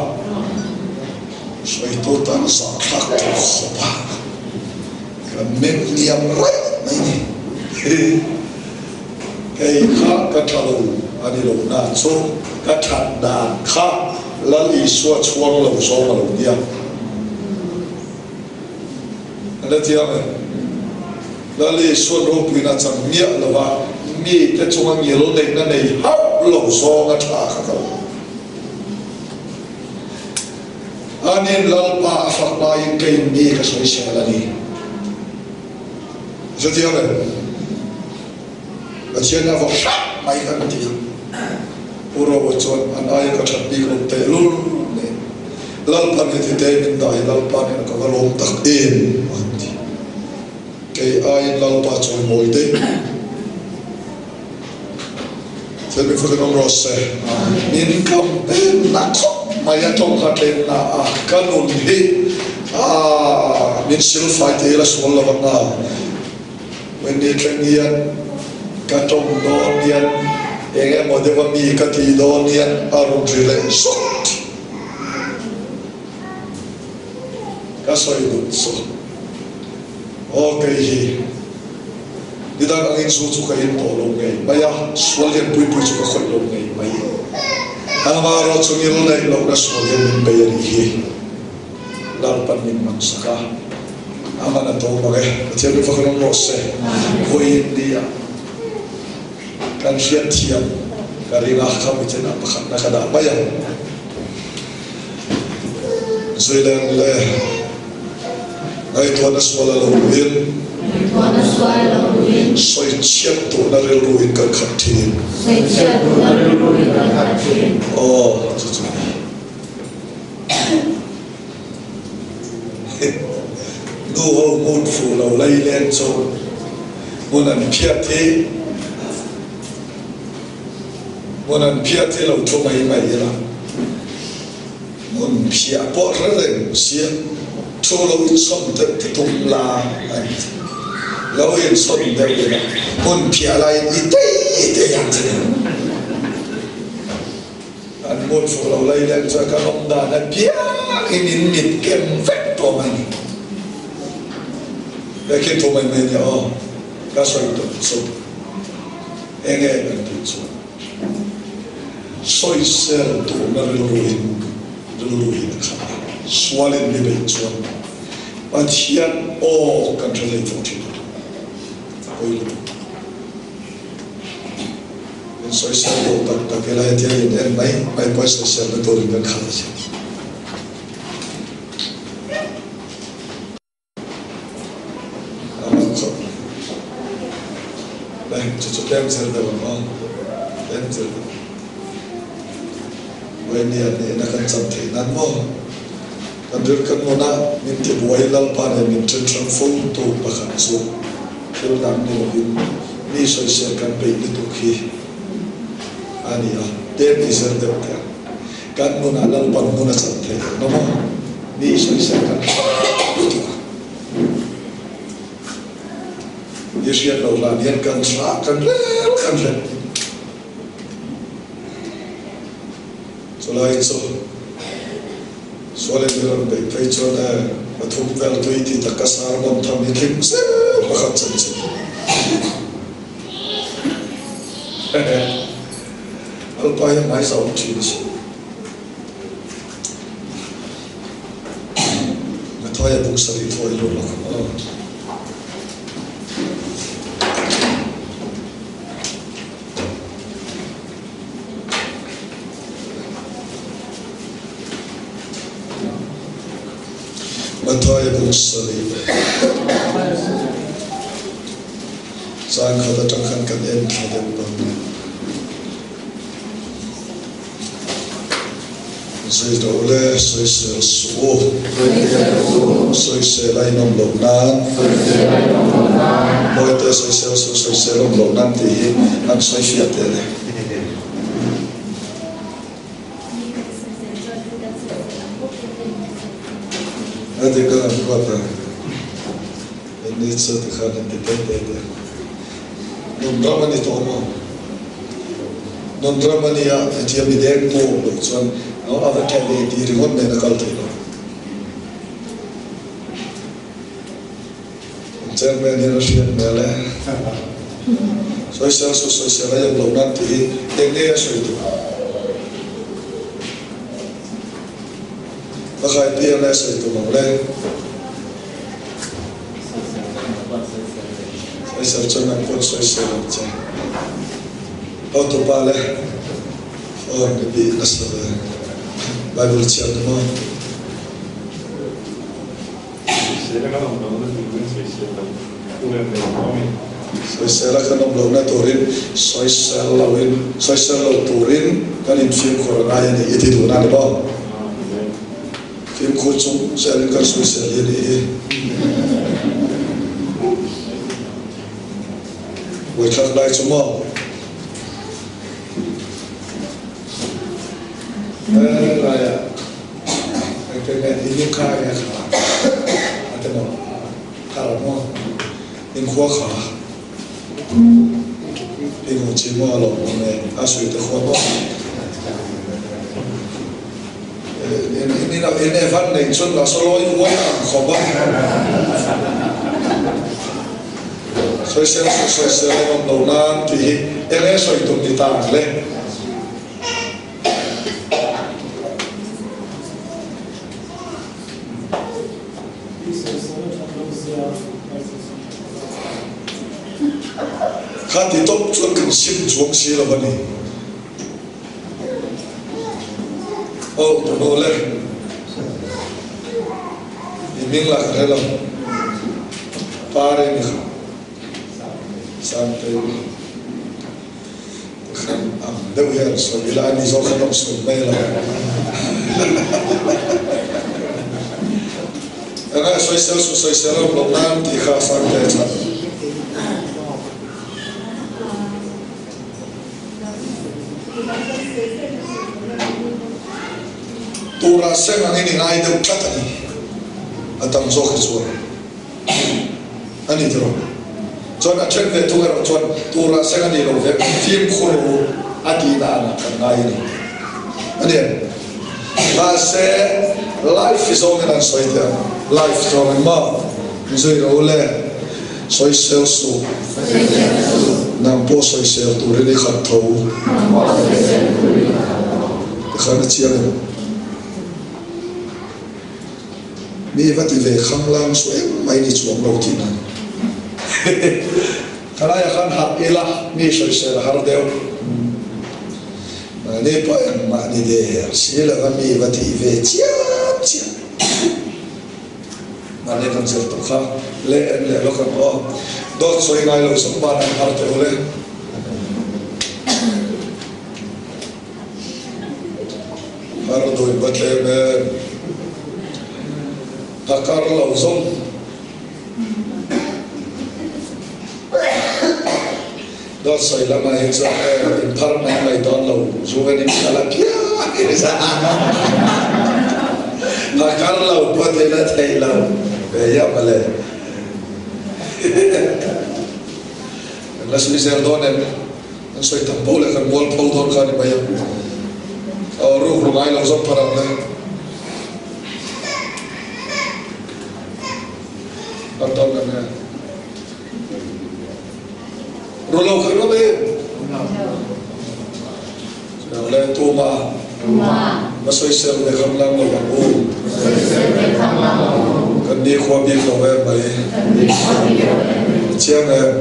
Hruaitu tan zahthlak tur khawp a ka meng hniam raih mai ni. Kei kha ka tha lo a ni lo na chu ka that dan kha Lal Isua chhuang lo zawng a lo nia. An la thiam em? Lali suan ropuina chang miah lova mite chunga ngil neihna nei hauh lo zawnga tha kha ka lo. Anin Lalpa a fak laiin keiin mi ka sawisel a ni. Chutiang em? Pathian a va hrep mai kan ti a. Pu Roa chuan an aia ka that bik lo tehlul nen Lalpan heti te min dah hi Lalpa nen ka va lawm tak em an ti. Kei aiin Lalpa chawimawi daih. Thil mi khutin awm rawh se. Min kam penna khawp mai a tawng kha tlenna a ka nun hi a min silfai te ila sual lo ang a. Wendy thleng hian ka tawng dawn hian eng emaw deuh a mi ka ti dawn hian a rawn ri leh zawt. Ka sawi duh chu aw kei hi nidang angin zu chu ka in tawh lo ngei mai a, sual lian pui pui chu ka khawih lo ngei mai. Amaherawh chu ngil neih lohna sual hian min bei a nih hi. Lalpan min man sak a, a man a to mang e. Pathian mi fak rawng rawh se. Vawiin nia kan hriat thiam ka ring a, kha miten a pakhatna ka dah mai ang. Zuileng le ngaihtuahna sual a lo luhin, sawichhiat duhna rilru in kan khat thin. Aw, chu chu. Nu ho hmun fuh lo lei leng chu hmun an phiat hi hmun an phiat hi lo thu mai mai ila hmun phiah pawh hre reng sia thu lo insawn deuh te tum la an ti lo insawn deuh ila hmun phiah laiin i tei tei ang che. An hmun fuh lo lai leng chuan kan awm dan a piangin in mit kem vek tawh mai ni. He khi thu mai mai nia aw, ka sawi tawh chu enge kan tih chu sawisel duhna rilru in rilru in a khat a, sualin mi beih chuan Pathian aw kan hre thei fo thin a, a pawi lutuk. In sawisel duh tak tak ila hetia in en mai mai pawh sawiselna turin kan khat a si. A mak khawp mai. Le chu chu tlem zir deuh ang aw, tlem zir deuh. Vawinia hnehna kan chan theih nan maw? Kan rilh kan ngawn a, min tibuai Lalpa nen min then hrang fo tu pakhat chu thil dang ni lovin mi sawisel kan peih lutuk hi a ni a, tlem i zir deuh teh ang. Kan nunah Lalpan hmun a chan theih ang maw? Mi sawisel kan hre lutuk a. I hriat loh hlan hian kan thlah kan rel kan rel. Chulai chu Sualin i rawn beih phei chuan e, pathum vel tui ti taka sermon tham hi tling zel pakhat chanchin. Hehe. Lalpa hi a hmaisa awm thin a si. Mathaia buk sarih thawi lut lawk ang aw. Mathaia buk sarih zan khat atang khan kan en thla deuh dawn nia. Zui do le sawisel suh u. Sawisel a inawm loh nan. Mawite sawisel suh sawisel awm loh nan tih hi an sawi fiah teh le. A dik a an ruat a, Inni chu tikhan an ti teh teh teh. Nunram a ni tawh maw? Nunram a nia, hetia mi deng tu awm loh chuan a va ṭha ve tih ringawt nen a kal thei lo. An chairman hian a hriat hmel e. Sawisel suh sawisel a iam loh nan tih hi eng nge a sawi duh? Ka khai piang e a sawi tum ang le. Sawisel chuan an pawn sawisel ang che. Hotupa le. Aw ka ti nasa ve. Bible chhiar ni maw? Sawisel a kan awm lohna turin sawisel lo tur em nei awm in. Sawisel a kan awm lohna turin sawisel lo in sawisel lo turin kan infimkhur a ngai a ni i ti duhna a ni maw? Fimkhur chung zelin kan sawisel hi a nih hi. Buaithlak lai chu maw? Laia engtin nge i ning kha enge kha a ti maw kha lo maw inkhua kha i hmu chi maw a lo awm e a sawi te khua maw in evan nei chun la saw lawi huai ang khawp a sawisel suh sawisel a awm lo nan tih hi enge sawi tum ni ta ang le. Kha ti tawp chuan kan sim chuang si lo a ni. Aw tawh le. I hming lah ka hre lo. Pare ni kha. Sangtei. Khan ang deuh hian sawi ila a ni zawk khan rawn sawi mai lo. Enge sawisel suh sawisel awm loh nan tih kha Sangte chhan. Tura seng angin i ngai deuh tlat a ni. A tam zawk hi chuan. A ni tiraw? Chuan a then ve thung erawh chuan tura seng a nih loh ve fimkhur u a tihna ang ah kan ngai a ni. A ni em? Mahse life zawngin an sawi teh ang. Life zawngin maw? Zui ro le, sawisel suh. Nang pawh sawisel turin i khat tho. Tikhan a chiang em? Mi va ti ve khanglang chu engmah in i chuang lo tih nan. Thalaiah khan harh ila mi sawisel a har deuh. Mahni pawh engmah ni der si lova mi va tih ve chiam chiam. Mahni kan zir tawh kha le en leh lawk ang aw. Dawt sawi ngai lo zawng ban an har teh u le. Har dawih va tlem em? Ka kar lo zawng. Dawt sawi lamah hi chuan e inphar mai mai dawn lo, zu en in ka la phian Ka kar lo pawh thei la thei lo ve hiam mawle. Kan la sawi zel dawn em? Kan sawi tam poh leh kan mual pho dawn kha a ni mai a. Aw ruk ru ngai lo zawk phar ang le. Phar dawn kan e. Ru lo kha ru em? Chau le tuma. Ma sawisel ve kham lang lo ang u. Kan ni khua bik lo em mai. Chiang em?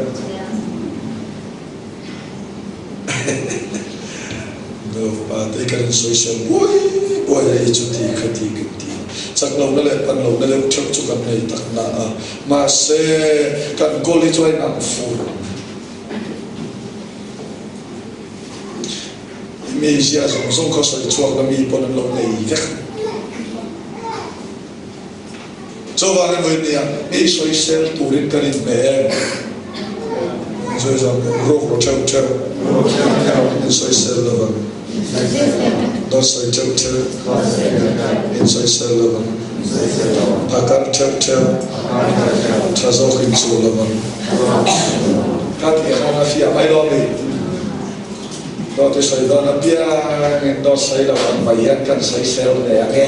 Nupa te kan insawisel buai buai a, i chuti khati kan ti. Chak lohna leh pan lohna deuh theuh chu kan nei tak na a, mahse kan goal hi chu a inang fur. I mizia zawng zawng kha sawi chhuakna mi pawn an lo nei vek. Chuvangin vawi nia mi sawisel turin kan inhmeh em? Sawi zawng ruk ru theuh theuh in sawisel lo vang. Dawt sawi theuh theuh in sawisel lo vang. Phakar theuh theuh tha zawk in chuh lo vang. Ka tih khan a fiah mai lo mi. Dawt i sawi dawn apiangin dawt sawi lo ang mai hian kan sawisel ve ang e.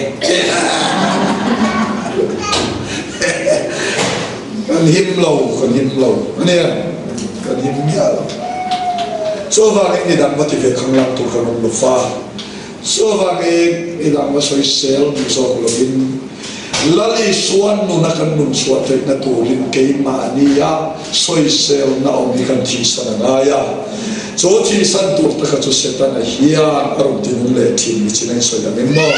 Kan him lo, kan him lo a nia, kan him miah lo. Chuvangin midang va ti ve khanglang tur kan awm lo fa. Chuvangin midang va sawisel duh zawk lovin Lal Isuan nuna kan nun chhuah theihna turin keimahnia sawiselna awm hi kan thihsan a ngai a. Chu thihsan tur taka chu Setana hian a rawn tinung leh thin ni chin a insawi ang em maw?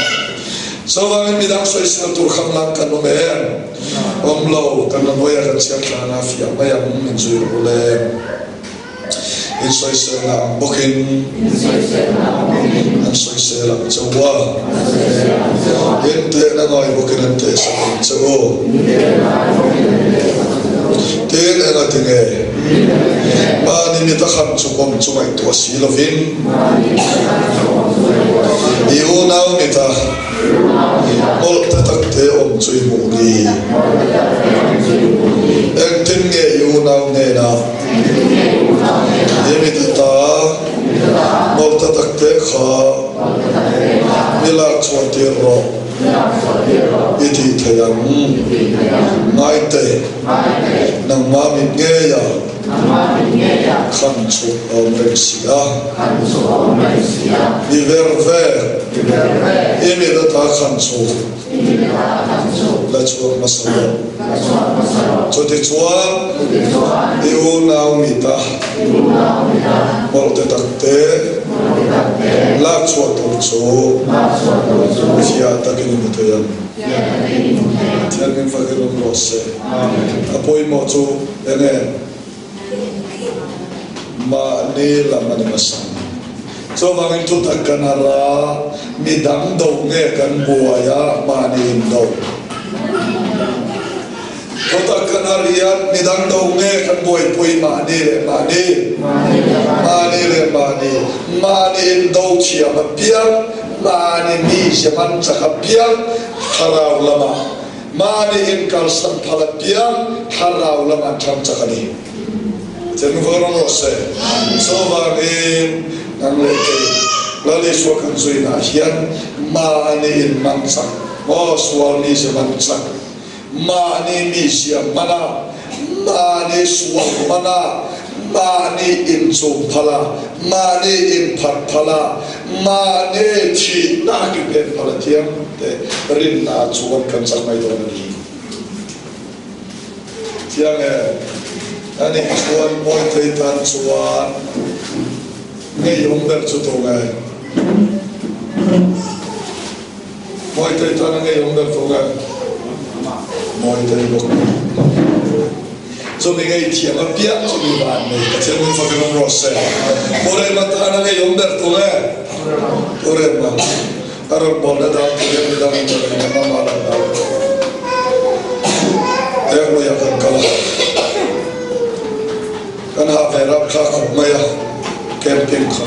Chuvangin midang sawisel tur kham lang kan awm em? Awm lo, kan la hnuaiah kan chhiar thlan a, fiah mai ang min zui rawh u le. Insawiselna ang bawkin an sawisel ang che u a, in tehna ngai bawkin an tehsak ang che u. Tin, engati nge mahni mit a khan chu awm chu ngaihtuah si lovin i unau mita mawlh te tak te awm chu i hmuh ni? Engtin nge i unau hnenah I mit ata mawlh te tak te kha mi lak chhuah tir rawh i tih thei ang? Ngaite, nangmah mit ngeia khan chhuk a awm reng si a. I ver vek, i mit ata khan chhuk la chhuak hmasa rawh. Chutichuan, i unau mita mawlh te tak te lak chhuah tur chu fiah takin i hmu thei ang. Thianghlim fakin awm rawh se. A pawimawh chu enge? Mahni lam a ni hmasa. Chuvangin thutak kan har a, midang do nge kan buai a, mahni in do. Thutak kan har hian midang do nge kan buaipui mahni leh mahni? Mahni leh mahni. Mahni in do thiam apiang, mahni mizia man chak apiang thlarau lamah Mahni inkalsan phal apiang thlarau lam an tham chak a ni. Chen vawr rawh se. Chuvangin nang leh kei Lal Isua kan zuinah hian mahni inman chak maw sual mizia man chak, mahni mizia man a, mahni sual man a, mahni inchum phal a, mahni inphat phal a, mahni thihna a kipen phal a thiam te rinna chuan kan chak mai dawn a ni. Chiang e, ani chuan Mawitei tan chuan ngeiawm ber chu tu nge? Mawitei tan a ngeiawm ber tu nge? Mawitei bawk. Chumi ngei thiam apiang chumi van nei Pathian min fakin awm rawh se. Pu Rema tan a ngeiawm ber tu nge? Pu Rema. A rawn bawlna dang tur hian midang in rawn engemaw mah lo dang Airway-ah kan kal a, kan hah ve rap kha khawp mai a, camping kha.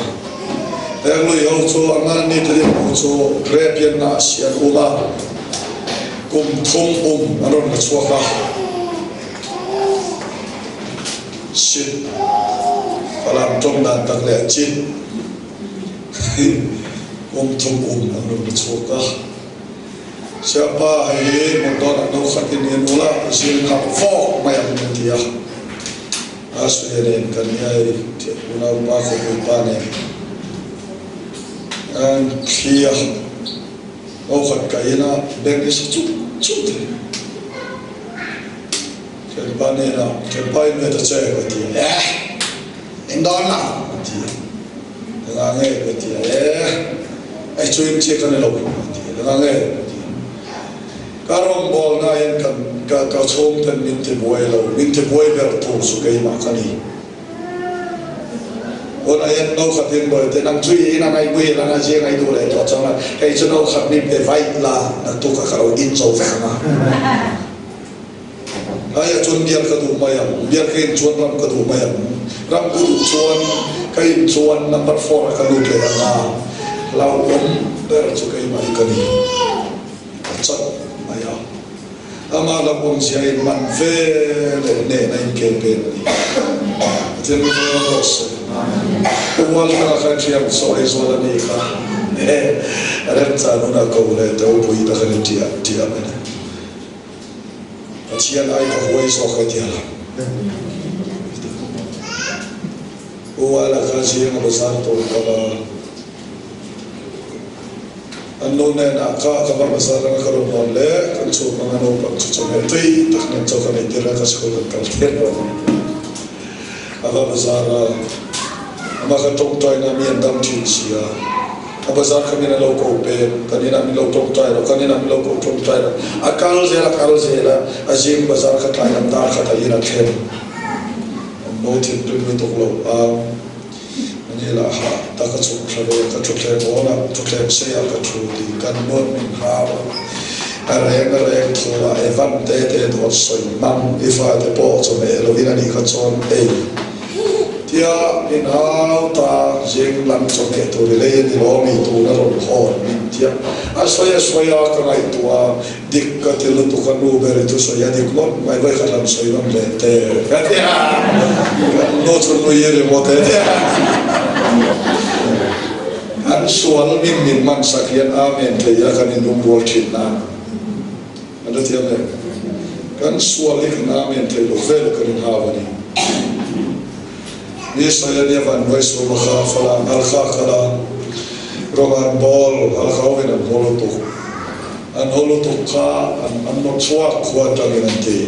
Airway ho chu a ngan ni te rin ho chu Repian na si an um a, kum thum um an rawn la chhuak a. Shit, Falam tawng dan tak leh chin. Kum thum um an rawn la chhuak a. Siapa hei hi motor an lo khat in en ula zing hak fawk mai ang an ti a. Asuia nen kan nia hei unaupa khawpuipa nen an thli a. Lo khat ka in a bank hi sa chut chut thei. Thianpa hnenah thianpa in ve ta che ka ti a. Eh! Eng dawn la? A ti a. Engah nge? Ka ti a. Eh! Ei chu in chiah ka ni lo a ti a. Engah nge? Ka ti a. Ka rawngbawlna hian kan ka ka chhungten min ti buai lo, min ti buai ber tur chu keimah ka ni. Tunah hian no khat in bawi te nang chu i in a ngaih muhil anga zing a i duh leh tawh chuan kei chu no khat min pe vaih la naktuk a ka lo in cho vek ang a. Aia chuan bial ka duh mai ang, bial ka in chuan ram ka duh mai ang, ram ka duh chuan ka in chuan number four ah ka lut leh ang a, hlauhawm ber chu keimah hi ka ni a chat mai a, amah hlauhawm zia in man ve leh nen a inkhel vel a ni. Pathian mi hmel rawh se. Pu Walthanga kha thiam sawi zual a ni kha, remchan hun a ko leh teu pui tak a ni tiah tiah a ni. Pathian ai ka huai zawk e tia lang. U Ala kha zing a bazar tur kal a, an nu hnenah kha ka va bazar anga ka rawn hawn le, kan chhuk anga naupang chu chawhmeh tui tak nen chaw ka nei tir a, ka school kan kal tir lo a ni. A va bazar a. Amah kha tawngtaina mi an dam thin si a. A bazar kha min a lo ko peng, kan inah min lo tawngtai lo, kan inah min lo ko tawngtai lo. A kal zel a kal zel a, a zing bazar kha tlai lam dar khat ah in a thlen. An no thinrim lutuk lo a, ani lah hah tak a chhuk thla ve, ka thutthleng awn ah, thutthleng sei ah ka thu ti, kan nuat min hau a. A reng a reng thu ah Evan te te dawt sawi hmang i fate pawh chawhmeh lovin ani kha chuan ei. Tia min hau ta zing lam chawhmeh tur i lei a ni lo mi tun a rawn hawn min tia a sawi a sawi a ka ngaihtuah a dik ka ti lutuk a nu ber i thusawi a dik ngawt mai vawi khat han sawi rawn leh te ka ti a kan nu chu nui i ringawt e tia kan sual min min man sak hian amen thei ila kan inlungrual thin na An la thiam em? Kan sual hi kan amen thei lo vel kan inhau a ni. Ni sawi a nia van hnuai suma kha falam al kha kal a, rawng an bawl al kha hovin an haw lutuk. An haw lutuk kha an an nawt chhuak khua atangin an ti.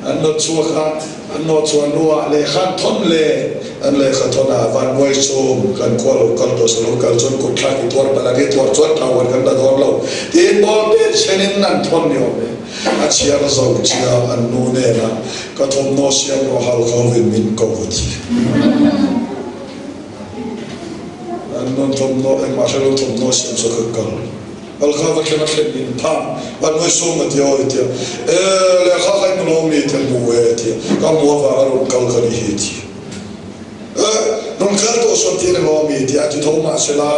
An nawt chhuak a, an nawt chhuah hnuah lehkha an thawn le. An lehkha thawn a, van hnuai sum kan khua lo kal tawh se lo kal chuan kut thlak i tuar palak i tuar chuan thau an kan la dawn lo tiin ball pen senin an thawn ni awm e. A chhiar zo chia an nu nena ka thawmhnaw siam rawh hal kho vin min ko a ti. An nun thawmhnaw engmah hre lo thawmhnaw siam chu ka kal. Kal kha va thlen a thlen min phah van ngawi sum a ti awi tia e lehkha kha i hmu lo mi tia hmu e tia ka hmu avanga rawn kal ka ni hi ti e rawn kal tawh sawn ti a ni lo mi tia a ti tho mahsela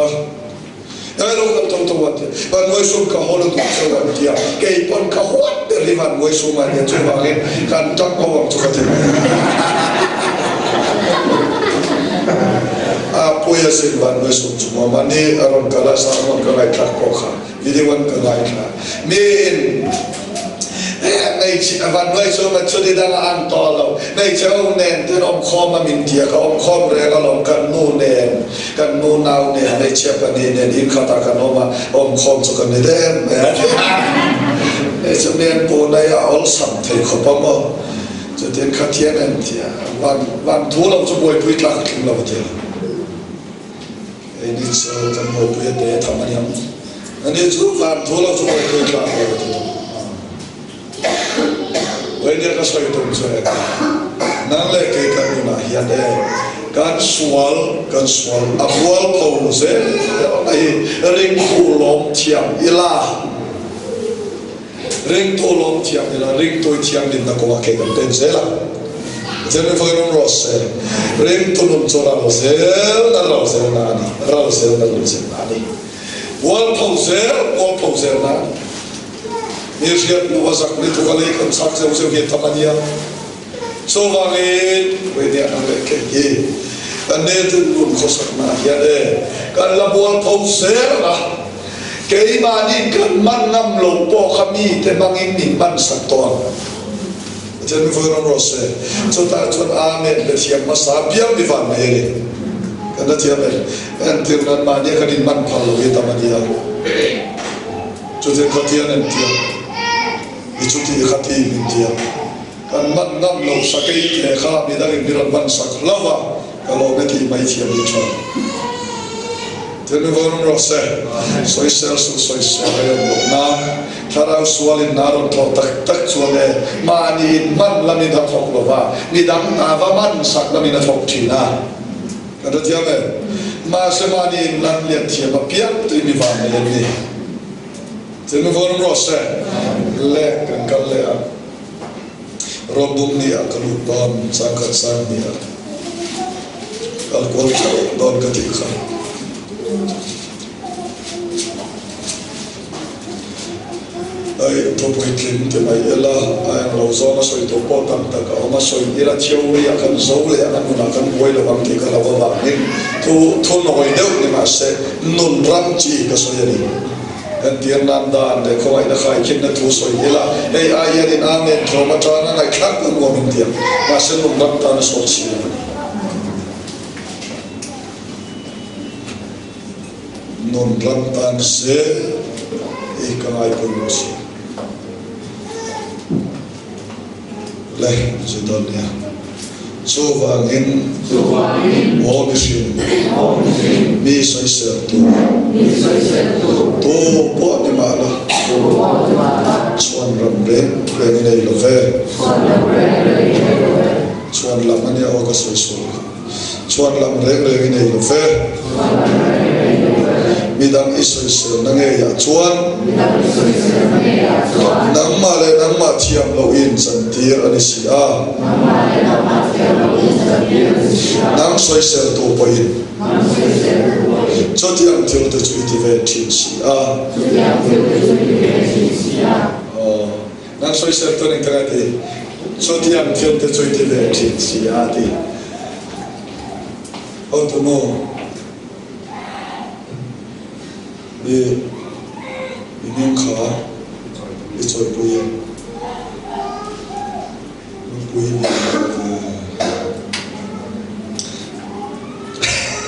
e lo kal tho tho a tia van ngawi sum ka haw lutuk cheu an tia kei pawn ka huat ber hi van ngawi sum a nia chuvangin kan tang ho ang chu ka ti mai a pui asin van ngawi sum chu maw mahni a rawn kal a sermon ka ngaihthlak pawh kha video an ka ngaithla miin hmeichhia van ngawi sum a chudi dang a ang tawh lo hmeichhe ho nen ten awm khawm a min tia ka awm khawm reng alawm kan nu nen kan nu nau nen hmeichhia pahnih nen inkhatah kan awm a awm khawm chu kan ni der mai a hmeichhe nen pawh nei a awlsam thei khawp a maw chutin khathian an tia van van thu lo chu buaipui tlak a tling lo a tia. Keini chu kan buaipui a te tham a niang. Ani chu van thu lo chu buaipui tlak lo a ti thung. Vawinia ka sawi tum chu e, nang leh kei kan nunah hian e, kan sual, kan sual a bual pho zel mai hi ringtu lawm thiam ila, ringtu lawm thiam ila, ringtu i thianghlimna kawngah kei kan pen zel a. Pathian min fak in awm rawh se. Ringtu nun chu ral zel na ral zel na a ni, ral zel na ral zel na a ni. Bual pho zel, bual pho zel na a ni. Mi hriat hnu a zak lutuk a lei kan chak zeuh zeuh hi a tam a nia. Chuvangin Renia ang leh kei hi kan netin nun khawsakna ah hian e kan la bual pho zel a, keimahni kan man ngam lo pawh kha mite hmangin min man sak tawh ang. Pathian mi vawi rawn rawh se. Chutah chuan Amen pe thiam hmasa piang mi van nei a ni. Kan la thiam em? Entir nan mahnia kan inman phal lo hi a tam a nia. Chutin Pathian en tia, i chuti i khati min tia. Kan man ngam lo sakei te kha midangin min rawn man sak hlauh a, ka lawm e tih mai thiam hi tha. Thil mi vawi rawn rawh se, sawisel suh sawisel a awm loh nan, thlarau sualin na rawn thawh tak tak chuan e, mahni in man lamin a thawk lo va, midang hna va man sak lamin a thawk thin a. Kan hre thiam em? Mahse mahni in lan lian thiam apiang tui mi van nei an ni. Thil mi vawi rawn rawh se, le kan kal leh a. Rawlbum ni ah ka lut dawn, changkhat sang ni ah kal kual theuh dawn ka tih kha. Ai thupui tling ti mai ila, a eng lo zawng a sawi tur pawh tam tak a awm a, sawi ila theory ah kan zo leh ang a nunah kan buai lo ang tih ka lo avangin thu thu nawi deuh ni mahse nun ram chi ka sawi a ni. Entir nan dan leh khawngaihna khaikhinna thu sawi ila, hei ai hianin Amen thawm atanga ngaihthlak ka nuam in tiang, mahse nun ram tan a sawt si lo a ni. Nun ram tan zel hi ka ngaipawimawh si. Le, zui dawn nia. Chuvangin, Aw mihring, mi sawiseltu, tu pawh ni mah la, chhuan ram reng reng i nei lo ve. Chhuan lam a nia aw ka sawi sual kha. Chhuan lam reng reng i nei lo ve. Midang i sawiselna ngeiah chuan nangmah leh nangmah thiam loh i inchantir a ni si a. Nang sawiseltu pawhin chutiang thil te chu i ti ve thin si a. Nang sawiseltu ning ka ti. Chutiang thil te chu i ti ve thin si a ti. Hotu nu i i hming kha i chawipui em? Nupui ni lo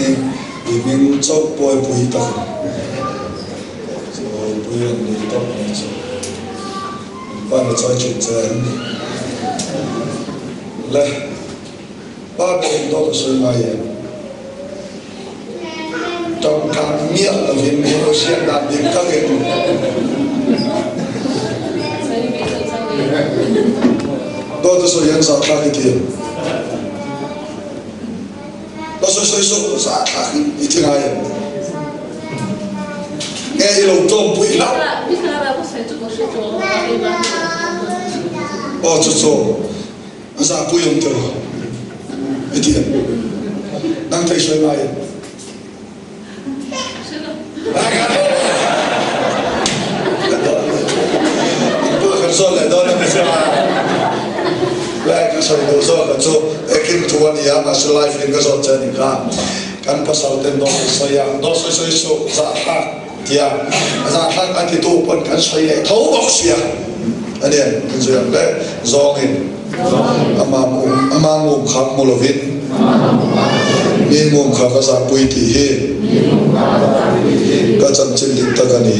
ve. I hming chauh pawh i pui tak ang. Chawipui an ni tawp mai chu. An pan a chawi thin che em? Le. Pa ber in dawt a sawi ngai em? Tawngkam miah lovin min lo hriat dan dik takin. Dawt a sawi hian zahthlak i ti em? Ka sawi sawi suh, zahthlak i ti ngai em? Nge i lo tlawmpui hlauh? Aw chu chu. A zahpui awm tawh lo i ti em? Nang thei sawi ngai em? Kan zawn leh dawn a ni chu a. Lai ka sawi duh zawk a chu ekin thu a ni a, mahse live in ka zawt che a ni kha. Kan pasal ten dawt an sawi a, dawt sawi sawi suh zahthlak tia zahthlak a titu pawn kan sawi leh tho bawk sia a ni em? Kan sawi ang le zawngin ama ngum kha hmu lovin mi ngum kha ka zahpui tih hi ka chanchin dik tak a ni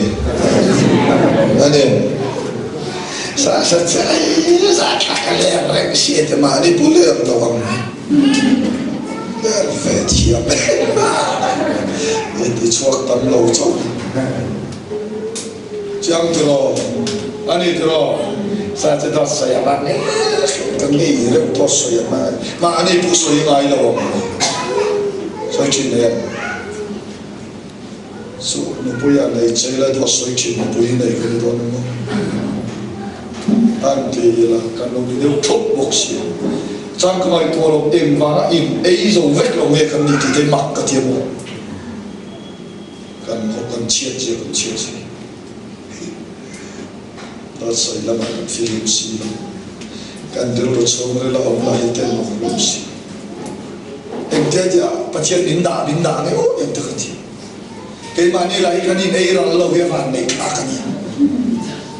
a ni em? Sa sa chai zahthlak a leng reng si a ti mahni pu leng lo ang mai. Ler ve thiam em a, i ti chhuak tam lo chauh. Chiang tiraw? A ni tiraw? Sa che dawt sawi a man e, ka ngei reuh dawt sawi a man. Mahni pawh sawi ngai lo ang sawi thin em? Chu nupui a nei che ila dawt sawi thin nupui nei ka ni dawn emaw? An ti ila kan lo ni deuh thawp bawk si a. Chuan ka ngaihtuah lo engvanga in ei zo vek lo nge kan ni tih te mak ka ti a maw? Kan khaw kan chhiat zia kan chhiat si. Dawt sawi lamah kan fihlim si lo. Kan rilru chhungril a awm lah hi tel awm lo si. Engtia tia Pathian min dah min dah nge aw em te ka ti. Keimahni lah hi kan in ei ral lo hi a van neih thlak a nia.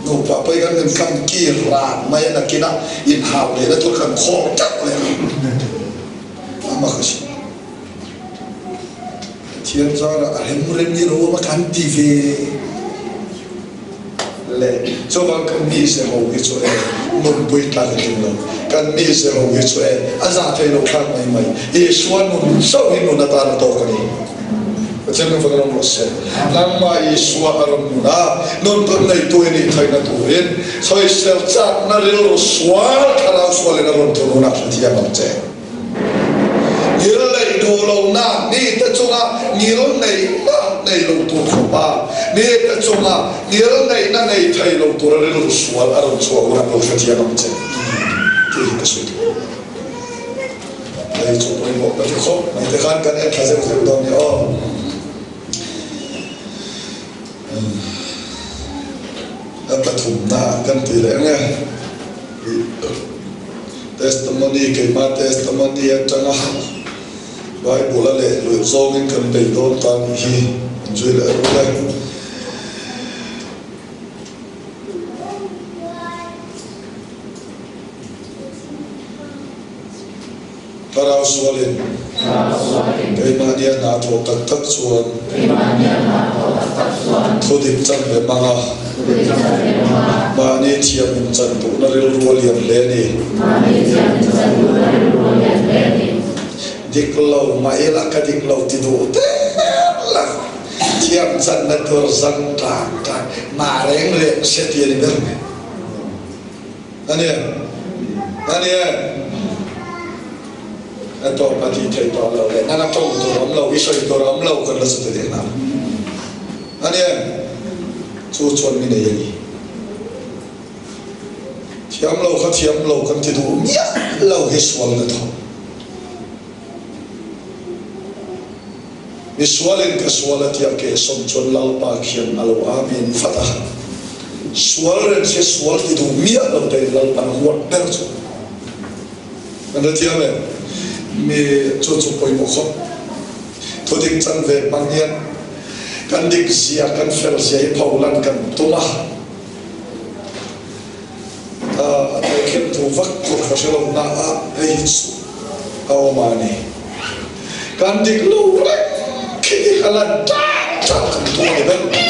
Nupa pawh hi kan in kan kir ran mai a nakin a in hau leh na tur kan khawl teuh leh a. Ama ka si. Pathian zarah a rem rem i lo awm a kan ti ve. Le chuvang kan mize ho hi chu e nunpui tlak a tling lo. Kan mize ho hi chu e a za thei lo thlak mai mai. Isua nun chauh hi nun atan a tawk a ni. Pathian kan fak ram rawh se. Nangmah Isua a rawn nun a, nun kan neitu i nih theihna turin sawisel chakna rilru sual thlarau sualin a rawn thunun a hrethiam ang che. Ngil neih duh lohna mite chunga ngil neihna nei lo tur khawpa mite chunga ngil neihna nei thei lo tura rilru sual a rawn chhuah hunah lo hrethiam ang che tih hi ka sawi duh. Hei chu pawimawh ka ti khawp mai te khan kan en thla zeuh zeuh dawn nia aw. A pathumna kan ti leh ang e. Testimony, Keimah testimony atanga Bible a leh luih zawngin kan bei dawn ta nih hi an zui leh rul e. Thlarau sualin keimahnia hna thawh tak tak chuan thudik chan ve hmanga mahni. thiam in chan duhna rilru a lian hle a ni. Dik lo mah ila ka dik lo ti duh der lo. Thiam canna tur zang tlang tlang mah reng reng se ti a ni ber mai. A ni a ni a tawp a ti thei tawh lo le nang a tawng tur awm lo i sawi tur awm lo kan la chu ti leh nghal. A ni chu chuan mi nei a ni. Thiam lo kha thiam lo kan ti duh miah lo hi sual na tho. Mi sualin ka sual a tia ke sawm chuan Lalpa khian a lo amen vat a. Sual reng se sual ti duh miah lo te in Lalpan a huat ber chu. Kan hrethiam em? Mi chu chu pawimawh khawp. Thudik chan ve hmang hian kan dik zia, kan fel zia hi pholan kan tum a. A khem thu vak tur ka hre lo na a, hei hi chu a awm a ni. Kan dik lo reng khi dik a lan tan tan kan tum a ni ber mai.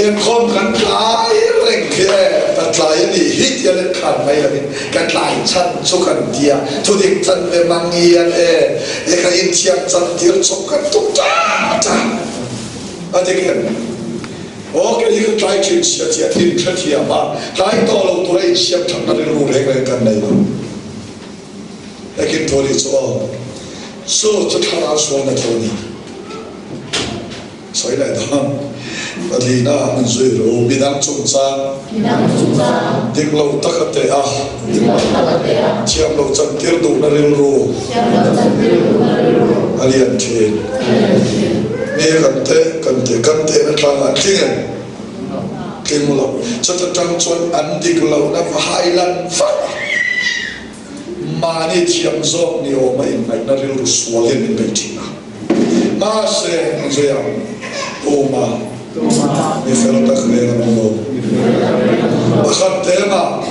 Inkhawm kan tlai reng khi e, ka tlai a nih hi tia let khan mai lovin ka tlai chhan chu kan tia, thudik chan ve mang hian e, e ka inthiam chan tir chawp kan tum tan tan a dik em? Aw, kei hi ka tlai thin sia tia thin hrethiam a, tlai tawh lo tura insiam thatna rilru reng reng kan nei lo. Ekin thaw nih chu aw, chu chu thlarau sualna tho ni. Sawi leh dawn, Pahlina min zui ru, midang chungchang, dik lo tak a teh a, thiam lo chantir duhna rilru a lian thin. Mi kan teh kan teh kan tehna tlangah tling em? Tling lo. Chuta tang chuan an dik lohna va hai lan vat a, mahni thiam zawk ni awma inngaihna rilru sual hian min bei thin a. Mahse, an zui ang, Tuma, mi fel tak reng an awm lo. Pakhat te mah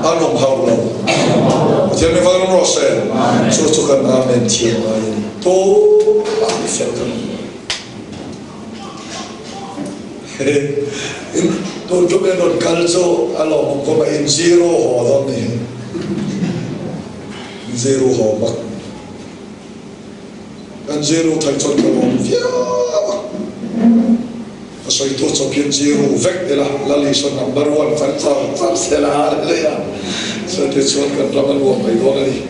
an awm hauh lo. Pathian mi val rawh se, chu chu kan Amen thiam ngai a ni. Tumah mi fel kan awm lo. In tun tum in rawn kal chu a lawmawm khawp a, in zero haw dawn ni hi. In zero haw bak. Kan zero thei chuan ka lawm viau a. A sawi tu chawp hian zero vek ila, Lal Isua number one kan char char se la hallelujah. Chutichuan kan ram a nuam mai dawn a ni.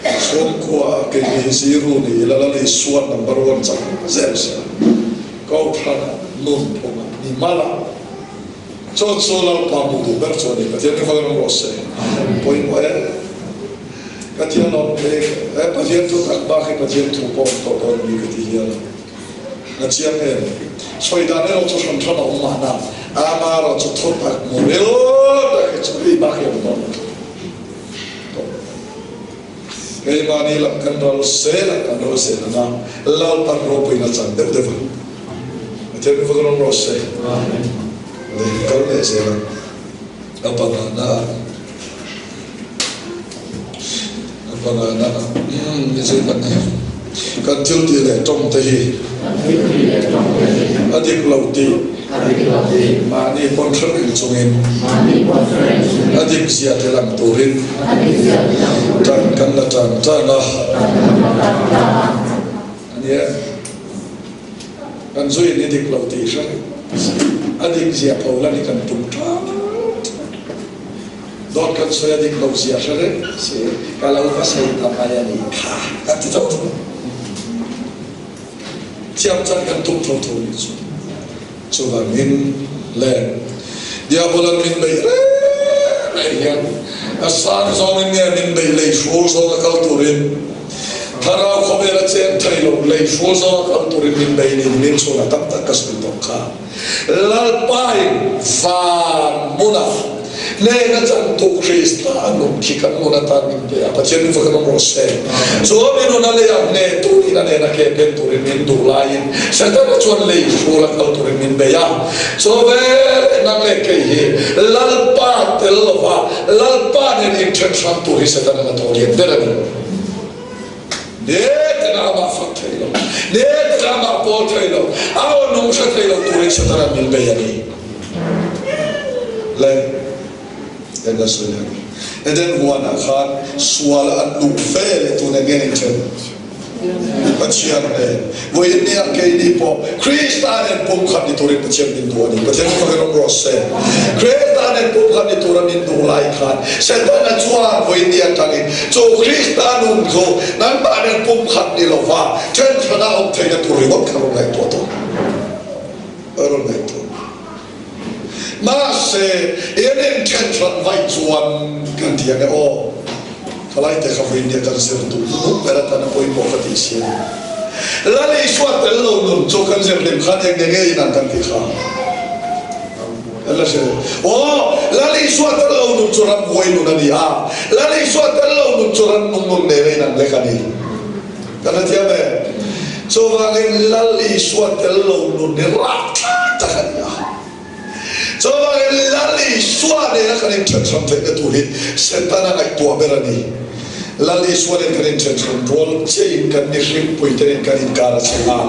Chhungkua kei hi zero ni ila Lal Isua number one char zel se la. Kohhrana nun phunga ni mala. Chu chu Lalpa hmuh duh ber chu a ni. Pathian hi vang rawh se. Pawimawh e. Ka thian awm thei e. Pathian thu tak bak hi Pathian thu pawh awm tawh dawn mi ka ti hial a. A chiang em? Sawi dan erawh chu hran hran a awm mahna, ama erawh chu thu tak hmu ril tak hi chu hei bak hi a awm dawn lo. Keimahni lam kan ral zel a, kan ral zel ang a, Lalpan ropuina chan deuh deuh ang. Pathian mi vak rawng rawh se. Le kal leh zel ang. A pangana a pangana ni zui kan ni. Kan thil tih leh tawng te hi a dik lo tih mahni pawn hre reng chungin a dik zia te lang turin tan kan la tan tan a. A ni e, kan zuiin i dik lo tih hre reng a dik zia pho lan hi kan tum tan Dawt kan sawi a dik lo zia hre reng si, ka lo va sawi ta mai a nih kha kan ti tho tho. Thiam chan kan tum tho tho nih chu. Chuvangin le Diabolan min beih reng reng hian a san zawngin nge min beih lei hrul zawnga kal turin Thlarau khawvel a cheng thei lo lei hrul zawnga kal turin min bei niin min chhunah tam tak ka sawi tawh kha. Lalpain van hmunah hnena chantu Krista a nun khi kan nun atan min pe a, Pathian min va kan awm rawh se. Chuan i nun a lei ah hneh turin a nena ke pen turin min duh laiin Setana chuan lei hrul a kal turin min bei a. Chaw ve nang leh kei hi Lalpa tel lova Lalpa nen inthen hram tur hi Setana la tawh lian ber a ni. Ne tina amah fak thei lo, ne tina amah pawl thei lo, a aw nung hre thei lo turin Setana'n min bei a ni. Le en la sawi ang. Eden huanah khan sual an luh ve leh tun eng nge ning then? Pathian nen. Vawiin nia keini pawh Krista nen pumkhat ni turin Pathian min duh a ni. Pathian chu fakin awm rawh se. Krista nen pumkhat ni tura min duh lai khan Setana chuan vawiin ni atangin chu Krista nun chu nangmah nen pumkhat ni lova thenhrana awm theihna tur ringawt kha rawn ngaihtuah tawh. A rawn ngaihtuah. Mahse, en en thenhran vaih chuan kan ti ang e aw. Thalaite kha vawiin nia kan zir duh lutuk ber atan a pawimawh ka tih si a ni. Lal Isua tel lo nun chu kan zir hlim khan eng nge nge in ang kan ti kha? Kan la hre lo. Aw, Lal Isua tel lo nun chu ramhuai nun a ni a, Lal Isua tel lo nun chu rannung nun nen a inang lek a ni. Kan la thiam e. Chuvangin Lal Isua tel lo nun hi rapthlak tak a ni a. Chuvangin Lal Isua nena kan inthenhran theihna tur hi Setana ngaihtuah ber a ni. Lal Isua nen kan inthenhran rual chiahin kan mihringpui te nen kan inkar a chhe nghal.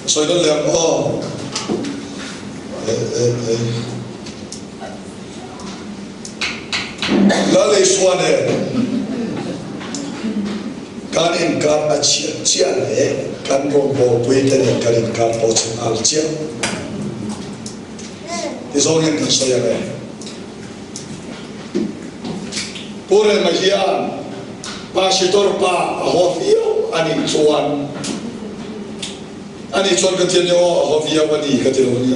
Ka sawi nawn leh ang aw. Eh eh eh. Lal Isua nen kan inkar a chhiat chiah leh kan rawngbawlpui te nen kan inkar pawh chu nghal chiah ti zawng hian kan sawi ang e. Pu Rema hian Pastor pa a haw viau a nih chuan Ani chuan ka thian i aw a haw viau a ni ka ti lo nia.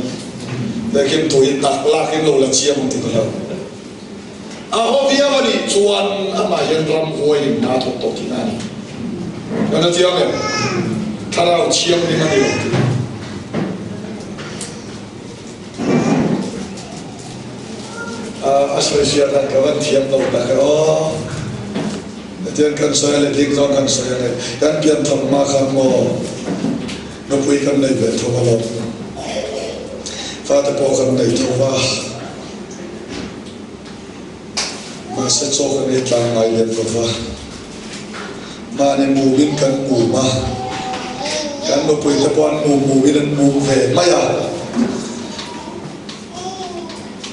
Lekin tuin tak lak in lo la chiang ang ti ka hlau. A haw viau a nih chuan amah hian ramhuai in hna a thawk tawh tihna a ni. Kan la chiang em? Thlarau thianghlim a ni lo tih. A sawi zia dan ka van thiam lo tak e aw. Hetiang kan sawi a leh ding zawng kan sawi a leh kan pian tham hma khan maw nupui kan nei ve tho alawm. Fate pawh kan nei tho va. Mahse chaw kan ei tlang ngai lem lo va. Mahni mumin kan mum a, kan nupui te pawh an mum mumin an mum ve mai a.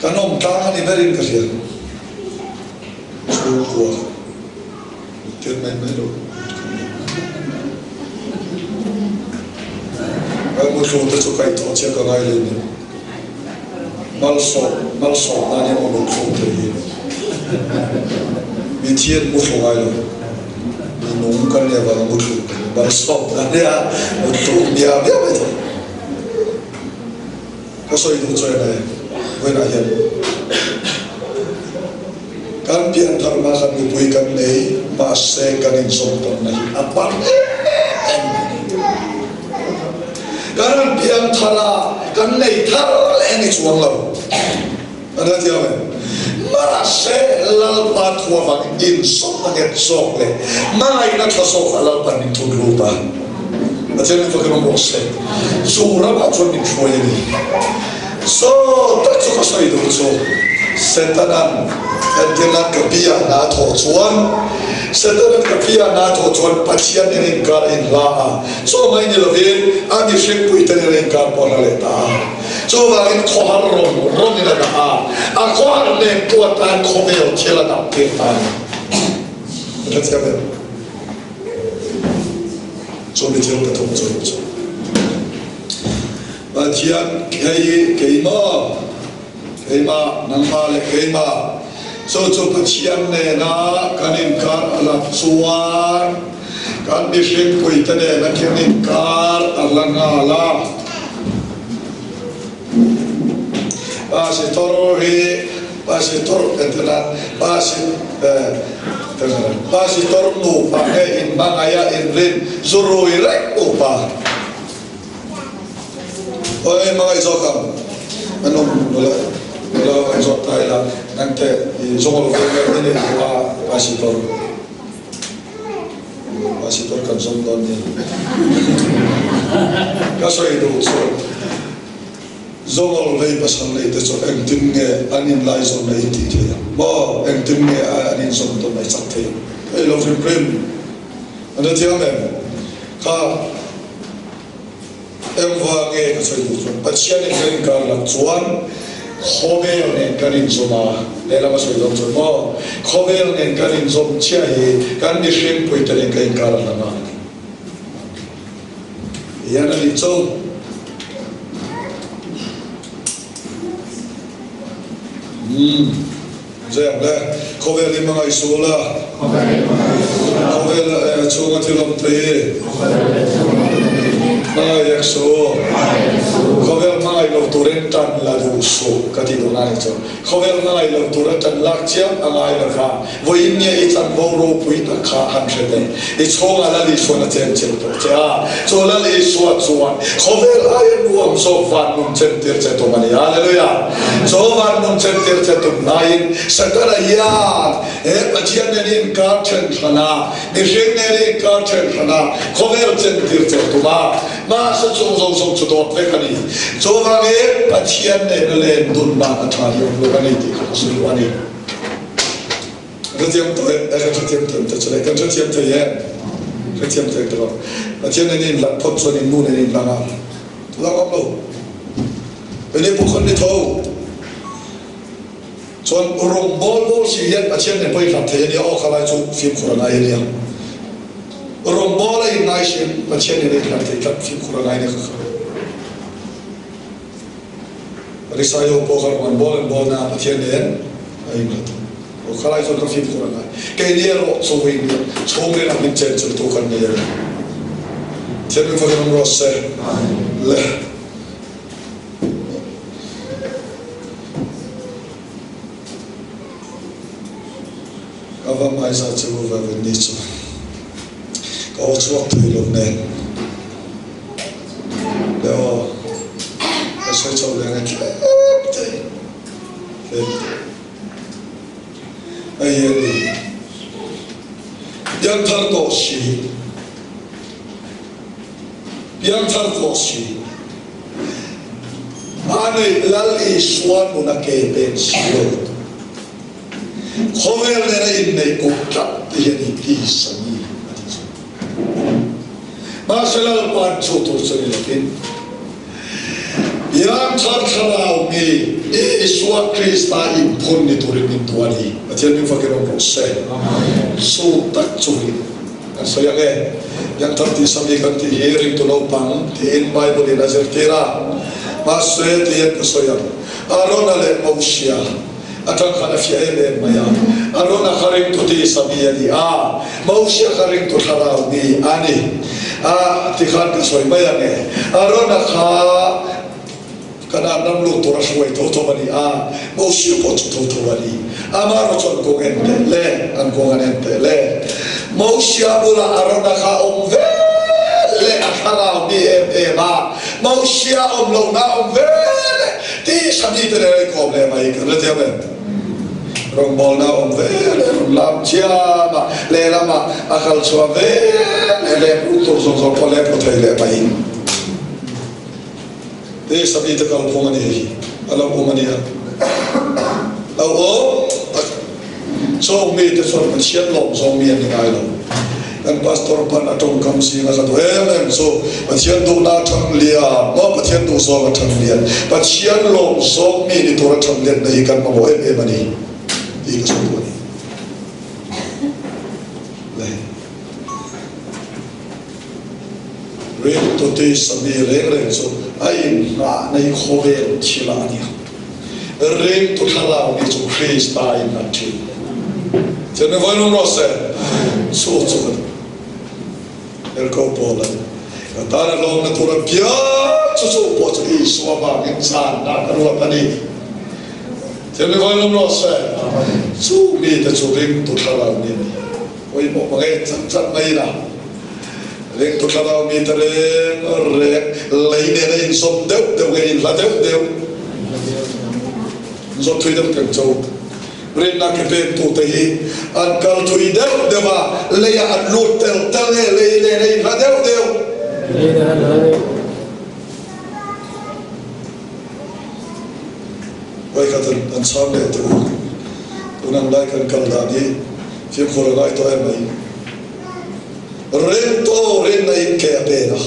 Kan awm tlang a ni berin ka hria. Chhungkua tir mai mai lo. Kan muthlu te chu kaihthawh chiah ka ngai leh ni. Malsawm malsawm nan hian maw muthlu te hi mi thi an muthlu ngai lo. Mi nung kan nih avanga muthlu kan ni. Malsawm nan hian muthlu miah miah mai thei. Ka sawi duh chuan e, vawiinah hian kan pianthar hma khan mipui kan nei, mahse kan inzawm tawnna hi a par em em mai ni. Kan han pianthar a, kan nei thar leh ni chuang lo. An la thiam em? Mahse Lalpa thu avangin inzawmna nghet zawk leh hmangaihna tha zawkah Lalpa'n min thun lut a. Pathian min fakin awm rawh se. Chu ramah chuan min hruai a ni. Saw tak chu ka sawi duh chu Setana'n entirnan ka bia hna a thawh chuan Setana'n ka bia hna a thawh chuan Pathian nen inkar a inhla a, chaw mai ni lovin a mihringpui te nen a inkar pawh a hla leh ta a. Chuvangin khawhar rawng rawngin a dah a, a khawhar nen pawh atan khawvel thil a dam tir ta a ni. A hre thiam em? Chumi thil pathum chu chu Pathian hei keimah, keimah, nangmah leh keimah, chu chu Pathian nena kan inkar a lat chuan kan mihringpuite nena kan inkar a la nghal a. Pasitor hi pasitor entirnan pasi pasitor nupa nge inhmangaih a inrin zurui reng nupa oi hmangaih zawk ang an awm nula nula hmangaih zawk ta ila nangte i zawng lo ve nge ni nei a pasitor Pastor kan zawm dawn ni. Ka sawi duh chu Zawngawr vei pasal nei te chu engtin nge an inlaizawn na intih theih ang maw? Engtin nge an inzawm tawn na i chak theih ang? Hei lo hrim hrim an la thiam em? Kha engvang nge ka sawi duh chuan Pathianin ka inkar loh chuan. Khawvel nen kan inzawm a, lehlam a sawi dawn chuan maw, khawvel nen kan inzawm chiah hi kan mihring puite nen kan inkar a hla nghal a ni. Hian a nih chu. Umm, zai ang le. Khawvel hi hmangaih suh la. Khawvel chhunga thil awm thei hi. Hmangaih ek suh. Khawvel hmangaih lo turin tan la duh suh ka tih duh na ni chu. Khawvel hmangaih lo tura tan lak chiam a ngai lo va. Vawiin nge i chanvo ropui tak kha han hre teh. I chhungah Lal Isuan a chen chilh tawh che a, chu Lal Isua chuan khawvel aia nuam zawk van nun chen tir che tum a ni. Hallelujah! Chu van nun chen tir che tum laiin Satana hian he Pathian nen inkar then hran a, mihring nen inkar then hran a, khawvel chen tir che tum a, mahse chung zawng zawng chu dawt vek a ni. Chuvangin Pathian nena len dun dan a tha hi awm lo a ni tih kha ka sawi duh a ni. Hrethiam tawh e, kan hrethiam thiam te chu le, kan hrethiam thei em? Hrethiam thei tawh lo. Pathian nen in hlat phawt chuan in nu nen in hlang a, hlang awm lo. Ene pawh ni tho. Chuan rawng bawl bawl si hian Pathian nen pawh i hlat thei ania, aw khalai chu fimkhur a ngai ania. Rawng bawl a in ngai si Pathian nen a in hlat thei tlat fimkhur a ngai ania kha kha. Pharisai-ho pawh kha rawn bawl an bawl na Pathian nen a inhlat a. Aw khalai chuan ka fimkhur a ngai. Keini erawh chawin chhungril ah min chen chilh tu kan nei a ni. Thian min fakin awm rawh se. Le. Ka va hmaiza chu va ven ni chuan ka aw chhuak thei lo nen. Le aw, ka sawi chho ve nge tlem thei tlem thei. Hei hi a ni. Piangthar tawh si, piangthar tawh si. A neih Lal Isua nuna ke pen si lo. Khawvel nena inneih kawp tlat te hian i peace a ni a ti chu. Mahse Lalpa'n chu tur chu ni lovin Piangthar Thlarau mi Isua Krista inphun ni turin min duh a ni. Pathian min fakin awm rawh se. Chu tak chu hi kan sawi ang e. Piangthar tih sami kan tih hi ringtu naupang tiin Bible in a zirtir a. Mahse tihian ka sawi ang. Arona leh Mosia Atang khan a fiah em em mai a, Arona kha ringtu ti sami a ni a, Mosia kha ringtu thlarau mi a ni a tikhan ka sawi mai ang e. Arona kha Kanaan ram lut tur a hruai tho tho a ni a, Mosia pawh chu tho tho a ni. Amaherawh chuan kawng en teh le, an kawng an en teh le. Mosia bulah Arona kha awm ve leh a thlarau mi em em a, Mosia awm lohna awm ve leh Ti sami te nen a inkawm leh mai kan la thiam em? Rawngbawlna a awm ve leh rawn lam chiam a, lehlam ah a kal chhuah ve leh leh hmuh tur zawng zawng pawh leh hmu thei leh mai. Ti sami te kalphung a ni hi, a lo awm a nia. Lo awm tak chawng mi te chuan Pathian lawm zawng mi an ni ngai lo. Kan pastor pan a tawngkam zing a ka duh em em chu, Pathian duhna a thang lian maw, Pathian duh zawng a thang lian, Pathian lawm zawng mi ni tur a thang lianna hi kan mamawh em em a ni tih ka sawi duh a ni. Le. Ringtu ti sami reng reng chu a inngahna hi khawvel thil ah a ni a. Ringtu thlarau nih chu Krista in a ṭhin. Thil mi vawi lung rawh se. Chu chu ka duh. Erko Paul an ka tan a hlawmna tur a bia chu chu pawh chu Isua vangin channa ka ruat a ni. Thil mi vawi lung rawh se. Chu mite chu ringtu thlarau mi a ni. Pawimawh hmang e chat chat mai ila. Ringtu thlarau mite reng reng lei nena inzawm deuh deuh nge inhla deuh deuh inzawm thui deuh teng chu rinna ke pengtute hi an kal thui deuh deuh a, leiah an lut tel tel nge lei nena inhla deuh deuh. Vaikhat an chhang leh teh u. Tun ang lai kan kal dan hi fimkhur a ngai tawh em mai. Ringtu rinna in ke a pen a,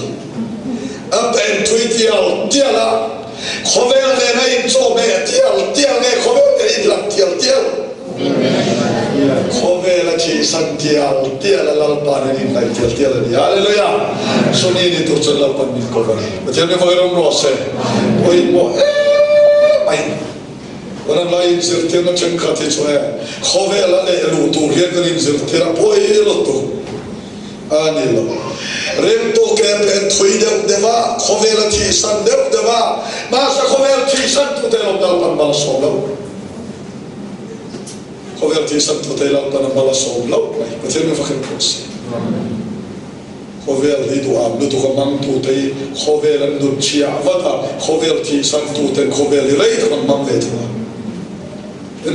a pen thui tial tial a, khawvel nena inchawhmeh tial tial a, Lalpa nen inhnaih tial tial a ni. Hallelujah! Chumi ni tur chuan Lalpan min ko a ni. Pathian mi vawi rawng rawh se. Pawimawh em mai. Kan la inzirtirna thenkhat hi chu e, khawvel a leh luh tur hian kan inzirtir a pawi lutuk a ni lo. Ringtu ke pen thui deuh deuh a, khawvel a thihsan deuh deuh a, mahse khawvel thihsan tute lo Lalpan mal a sawm lo. Khawvel thihsan tute Lalpan a mal a sawm lo mai. Pathian mi fakhin phawt se. Khawvel hi duham lutuk a hmangtute hi khawvel an nun chhiah vat a, khawvel thihsantuten khawvel hi rei tak an hmang ve thung a. Ka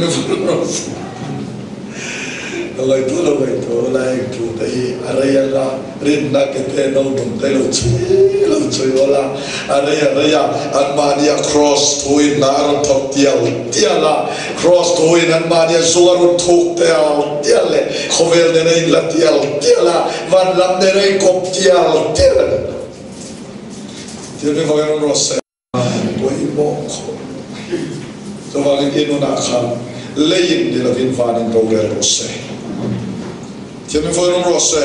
ngaihtuah lo ngaihtuah la heng thute hi a rei anga rinna ke te no nun te lo chhui lo chhui awl a, a rei a rei a anmahnia kraws thuin hna a rawn thawk tial tial a, Kraws tuin anmahnia zu a rawn thuk tial tial leh khawvel nen a inla tial tial a, van lam nen a inkawp tial tial a ni. Thil mi vawin rawn rawh se. Pawimawh khawp mai. Chuvangin i nunah khan leiin ni lovin vanin rorel rawh se. Thil mi vawin rawn rawh se.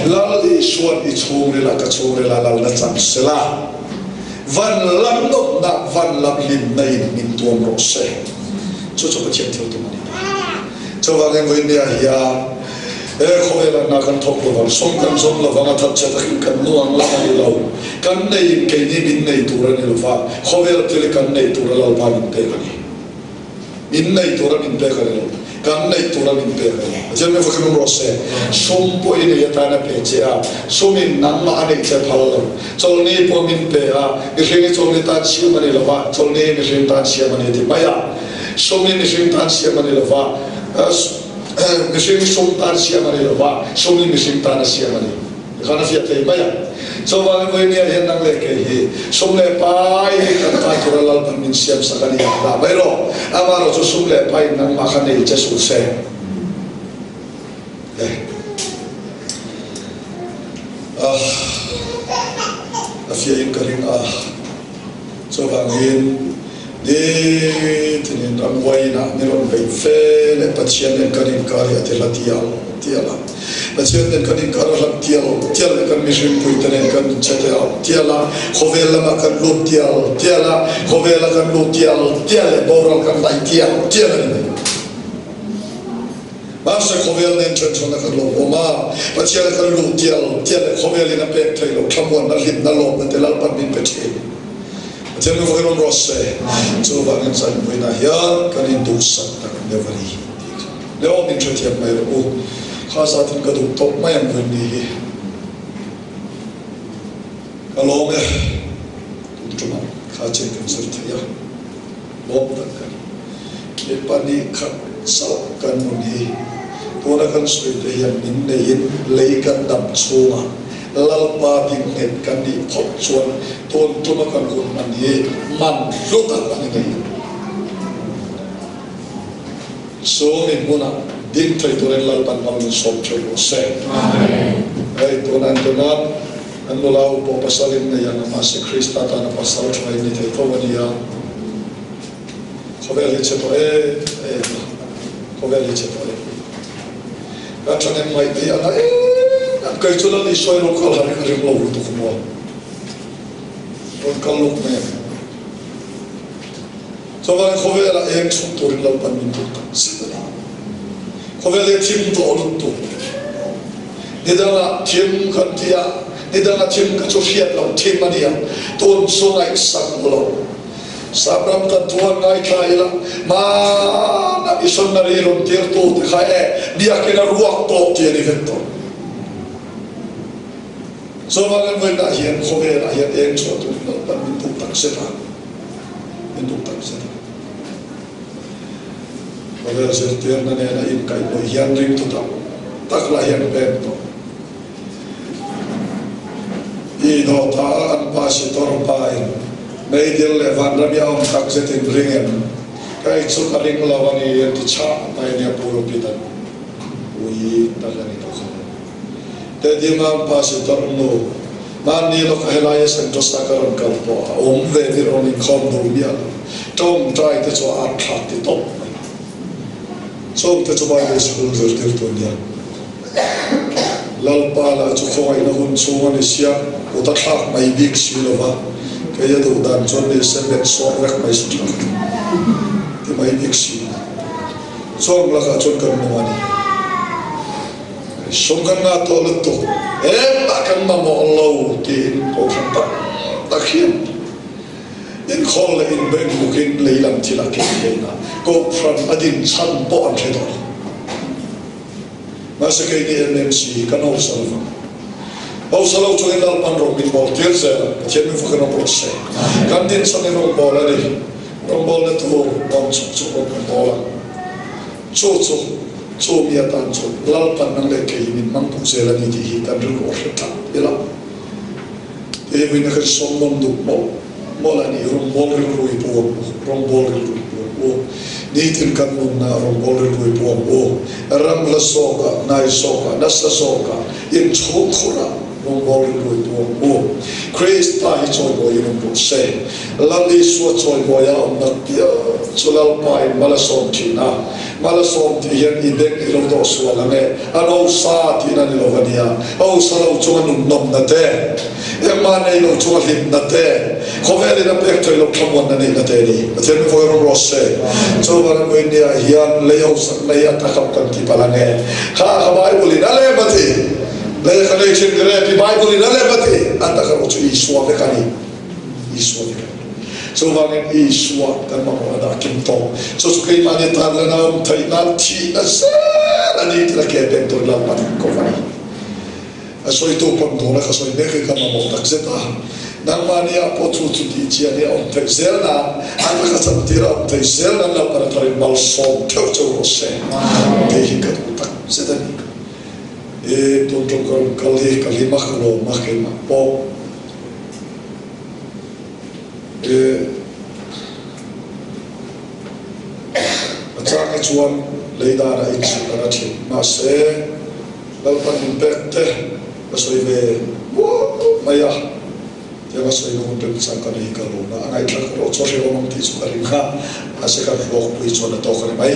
Lal Isuan i chhungril ah ka chhungril ah lalna chang sela. Van lam nawmna, van lam hlimna in min tuam rawh se. Chu chu Pathian thil tum a ni ta. Chuvangin vawinia hian he khawvelah hna kan thawk lovang, sum kan zawm lovang, a thatchhe takin kan nu ang lam a ni lo. Kan neiin keini min nei tur a ni lova, khawvel thil hi kan neih tur a Lalpa min pek a ni. Min nei tur a min pek a ni lo, kan neih tur a min pek a ni. Pathian min fakin awm rawh se. Sum pawh i nei atan a pe che a, sumin nangmah a neih che phal lo. Chawlni pawh min pe a, mihring hi chawlni tan siam a ni lo va, chawlni hi mihring tan siam a ni ti mai a. Sum hi mihring tan siam a ni lo va, mihring hi sum tan siam a ni lo va, sum hi mihring tan a siam a ni. Tikhan a fiah thei mai a. Chuvangin vawinia hian nang leh kei hi sum leh pai hi kan tan tura Lalpan min siam sak a ni ang dah mai rawh. Amaherawh chu sum leh paiin nangmah kha nei che suh se. Le. Ah. A fiahin ka ring a. Chuvangin Nitinin ramhuaiinah mi rawn beih fe leh Pathian nen kan inkar hi a ti hla tial tial a. Pathian nen kan inkar a hlat tial tial leh kan mihringpuite nen kan inche tial tial a, khawvel lamah kan lut tial tial a, khawvela kan lut tial tial leh boral kan hlai tial tial a ni mai. Mahse khawvel nen then chhawn a kan lo awm a, Pathian a kan luh tial tial leh khawvelin a pek theih loh thlamuanna, hlimna, lawmna te Lalpan min pe thin. Pathian nu vakin awm rawh se. Chuvangin Zainpuina hian kan induhsak tak deuh a ni tih kha leh min hrethiam mai rawh u. Kha zatin ka duh tawp mai ang vawi ni hi. Ka lawm e. Tun tumah kha chen kan zir thei a, lawm tak ka ni. Mipa nih khat chauh kan nun hi tuna kan sawi te hian min neihin lei kan dam chhungah Lalpa dingnghet kan nih phawt chuan tun tuma kan hun hman hi man hlu tak a ni ngei. Chu mi hmunah ding thei turin Lalpan mal min sawm theuh rawh se. Hei tun an tunan an nula u pawh pasal in nei ang a, mahse Krista tana pasal tha in ni thei tho a nia. Khawvel hi chhe tawh em em a, khawvel hi chhe tawh em em. Ka thahnem ngaih theih a na em em, kei chu Lal Isua i lo kal har hi ka ring lo lutuk maw? Rawn kal lawk mai ang. Chuan khawvelah eng chhung turin Lalpan min duh tak zet a ni. Khawvel hi a thim tawh lutuk. Nidangah thim kan ti a, nidanga thim kha chu hriat loh thim a nia, tun chu ngaihsak lo. Sapram kan thu han ngaithla ila, hmana missionary rawn tirtu te kha e biakin a ruak tawh tih a ni vek tawh. Chuvangin vawiinah hian khawvelah hian eng chhuah turin Lalpan min duh tak zet a, min duh tak zet a. Khawvel zirtirna nena inkaihhnawih hian ringtu tak tak lah hian pem tawh. I dawtah a an pa Sitor pa in meidil leh vanram i a awm tak zet in ring em? Kei chu ka ring lo a ni an ti chhah mai a nia Pu Rupitan ui tak a ni tawh kha. Teddy Mam pa Sitor nu mahni lawk a helai a Sentosa ka rawn kal pawh a awm ve ni rawn inkhawm duh miah lo. Tawngtai te chu a at thlak ti tawp mai. Chawngte chu Bible School zirtirtu nia. Lalpa lah chu khawngaihna hun chhung a ni sia, kut a thlak mai bik si lo va, kei a duh dan chuan ni se met sawm vek mai si tha ka ti mai bik si lo. Chuang lakah chuan kan nung a ni. Sum kan ngah tawh lutuk, engmah kan mamawh lo tiin kohhran tak tak hian inkhawl leh inbeng bukin lei lam thil a keng theihna kohhran a din chhan pawh an hre tawh lo. Mahse keini MMC hi kan hausa lo vang. Hausa lo chungin Lalpan rawng min bawl tir zel a, Pathian min fakin rawng rawh se. Kan din chhan hi rawngbawl a ni. Rawngbawlna tur awm chuk chuk rawng kan bawl a. Chu chu, chu mi atan chuan Lalpan nang leh kei hi min hmang tuk zel a ni tih hi kan rilru a hre tlat ila. Hei vawiin a kan sawm nawn duh mawlh mawlh a ni, rawngbâwl rilru i pu ang u, rawngbâwl rilru i pu ang u, nitin kan nunna rawngbâwl rilru i pu ang u, ram hla zawkah, hnai zawkah, nasa zawkah, inchhung khurah rawngbâwl rilru i pu ang u. Krista hi chawimawiin awm rawh se. Lal Isua chawimawia awm nak piang chu Lalpa in mal a sawm thin a, mal a sawm tih hian i beng i lo dawh sual ang e, a lo sa tihna ni lo a nia, a usa lo chunga nunnawmna te, engmah nei lo chunga hlimna te, khawvelin a pek thei lo thlamuanna neihna te a ni. Pathian min vawi rawng rawh se. Chuvang an vawinia hian lei hausak nei a takam kan ti palh ang e. Kha kha Bible in a lem a ti. Lei kha nei thin ka rep i Bible in a lem a ti. A taka rawh chu Isua vek a ni. Isua vek a ni. Chuvangin Isua kan mamawh a dah kim tawh. Chu chu keimahni tan lana awm theih nan thihna zel a ni tih a ke peng tur Lalpa dik ko a ni. A sawitu pawn tuna ka sawi mek hi ka mamawh tak zet a. Nangmahni ah pawh chu chu tih chian hi a awm theih zel nan, an ka chan tir a awm theih zel nan Lalpa na tharin malsawm theuh cheu rawh se tih hi ka duh tak zet a ni. I tun tum ka rawn kal hi ka hlim a, ka lawm a, keimah pawh. A chang hi chuan lei danah inchhuk a la thin. Mahse, Lalpan min pek te ka sawi ve mual mai a, tiang a sawi na hun remchang ka nei ka lawm a, a ngaihthlak erawh chu a hrehawm ang tih chu ka ring a, mahse kan hlawkpui chuan a tawk a ni mai.